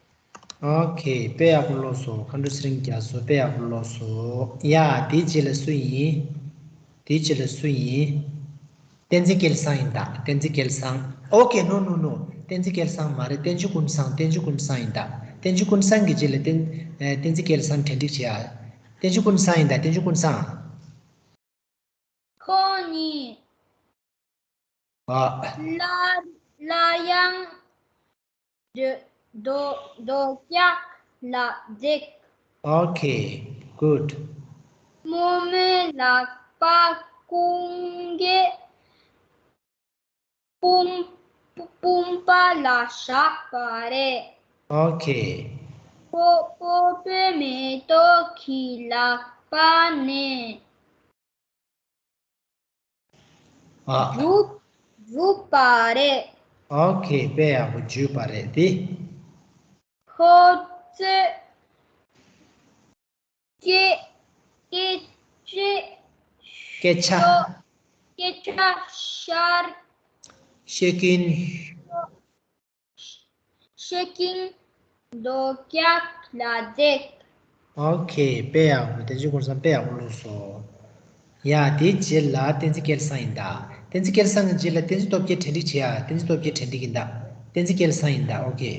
ཨོ་ཁེ། དཔེ་ཡག་པོ་ཀློག་སོང་། མཁའ་འགྲོ་ཚེ་རིང་རྒྱ་མཚོ། དཔེ་ཡག་པོ་ཀློག་སོང་། ཡ། དེའི་རྗེས་ལ་སུ་ཡིན། དེའི་རྗེས་ལ་སུ་ཡིན། བསྟན་འཛིན་སྐལ་བཟང་ཡིན་ད། བསྟན་འཛིན་སྐལ་བཟང་། ཨོ་ཁེ། ནོ་ནོ་ནོ། བསྟན་འཛིན་སྐལ་བཟང་མ་རེད། བསྟན་འཛིན་ཀུན་བཟང་། བསྟན་འཛིན་ཀུན་བཟང་ཡིན་ད། བསྟན་འཛིན་ཀུན་བཟང་གི་རྗེས་ལ་བསྟན་ཨེ། བསྟན་འཛིན་སྐལ་བཟང་གྲ་སྒྲིག་བྱེད་ཨ། བསྟན་འཛིན་ཀུན་བཟང་ཡིན་ད། བསྟན་འཛིན་ཀུན་བཟང་། ཁོ་གཉིས། ཨ། སླར་སླར་ཡང་རྡོ་རྡོ་རྡོ་སྐྱག་ལ་འཛེགས། ཨོ་ཁེ། གུཌ། མོ་མོའི་ལག་པ་ཁོང་གི་དཔུང་དཔུང་པ་ལ་བཞག་པ་རེད། ཨོ་ཁེ། སྤོ་སྤོ་བོའི་མེ་ཏོག་གི་ལག་པ་ནས། ཨ། འཇུས་འཇུས་པ་རེད། ཨོ་ཁེ། དཔེ་ཡག་པོ། འཇུས་པ་རེད་དེ། ཁོ་ཚོས་སྐད་སྐད་ཆ་སྐད་ཆ་ཤོད་སྐད་ཆ་ཤར་ཤེས་ཀྱིན། ཤེས་ཀྱིན་རྡོ་སྐྱག་ལ་འཛེགས། ཨོ་ཁེ། དཔེ་ཡག་པོ། བསྟན་འཛིན་ཀུན་བཟང་དཔེ་ཡག་པོ་ཀློག་སོང་། ཡ། དེའི་རྗེས་ལ་བསྟན་འཛིན་སྐལ་བཟང་ཡིན་ད། བསྟན་འཛིན་སྐལ་བཟང་གི་རྗེས་ལ་བསྟན་འཛིན་སྟོབས་རྒྱལ་གྲ་སྒྲིག་བྱེད་ཨ། བསྟན་འཛིན་སྟོབས་རྒྱལ་གྲ་སྒྲིག་ཡིན་ད། བསྟན་འཛིན་སྐལ་བཟང་ཡིན་ད། ཨོ་ཁེ།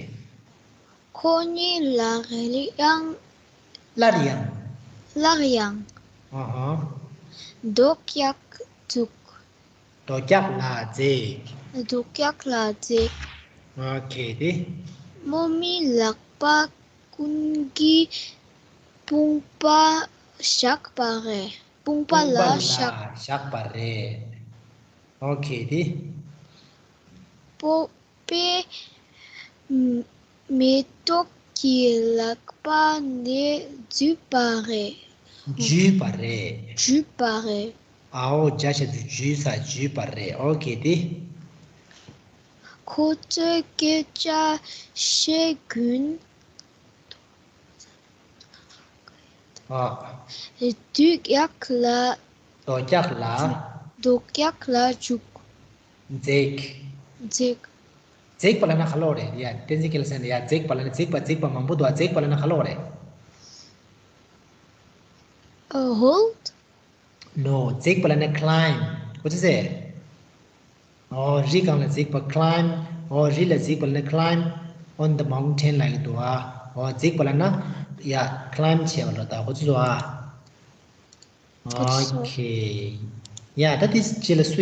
ཁོ་གཉིས་སླར་ཡང་། སླར་ཡང་། སླར་ཡང་། ཨ་ཧ། རྡོ་སྐྱག་བཙུགས། རྡོ་སྐྱག་ལ་འཛེགས། རྡོ་སྐྱག་ལ་འཛེགས། ཨོ་ཁེ་དེ། མོ་མོའི་ལག་པ་ཁོང་གི་དཔུང་པ་བཞག་པ་རེད། དཔུང་པ་ལ་བཞག་བཞག་པ་རེད། ཨོ་ཁེ་དེ། སྤོ་པའི་མེ་ཏོག་གི་ལག་པ་ནས་འཇུས་པ་རེད། འཇུས་པ་རེད། འཇུས་པ་རེད། ཨའོ་རྒྱ་ཆ་དུ་འཇུས་ས་འཇུས་པ་རེད། ཨོ་ཁེ་དེ། ཁོ་ཚོས་སྐད་ཆ་བཤད་གིན། ཨ། རྡོ་སྐྱག་ལ། རྡོ་སྐྱག་ལ། རྡོ་སྐྱག་ལ་འཇུག་འཛེགས། འཛེགས། འཛེགས་པ་ལབ་ན་ག་ལབ་རེད་ཡ། བསྟན་འཛིན་སྐལ་བཟང་ཡ། འཛེགས་པ་ལབ་ན་འཛེགས་པ་འཛེགས་པ་མང་པོ་འདུག་ཨ། འཛེགས་པ་ལབ་ན་ག་ལབ་རེད། ཨ། hold? No, འཛེགས་པ་ལབ་ན་climb. གོ་ཚོད་ཟེར། ཨོ། རི་སྒང་ལ་འཛེགས་པ་climb. ཨོ། རི་ལ་འཛེགས་པ་ལབ་ན་climb on the mountain ལབ་ཀྱི་འདུག་ཨ། ཨོ། འཛེགས་པ་ལབ་ན་ཡ་climb བྱས་པ་ལ་ད་གོ་ཚོད་འདུག་ཨ། ཨོ་ཁེ། ཡ་ད་དེ་རྗེས་ལ་སུ།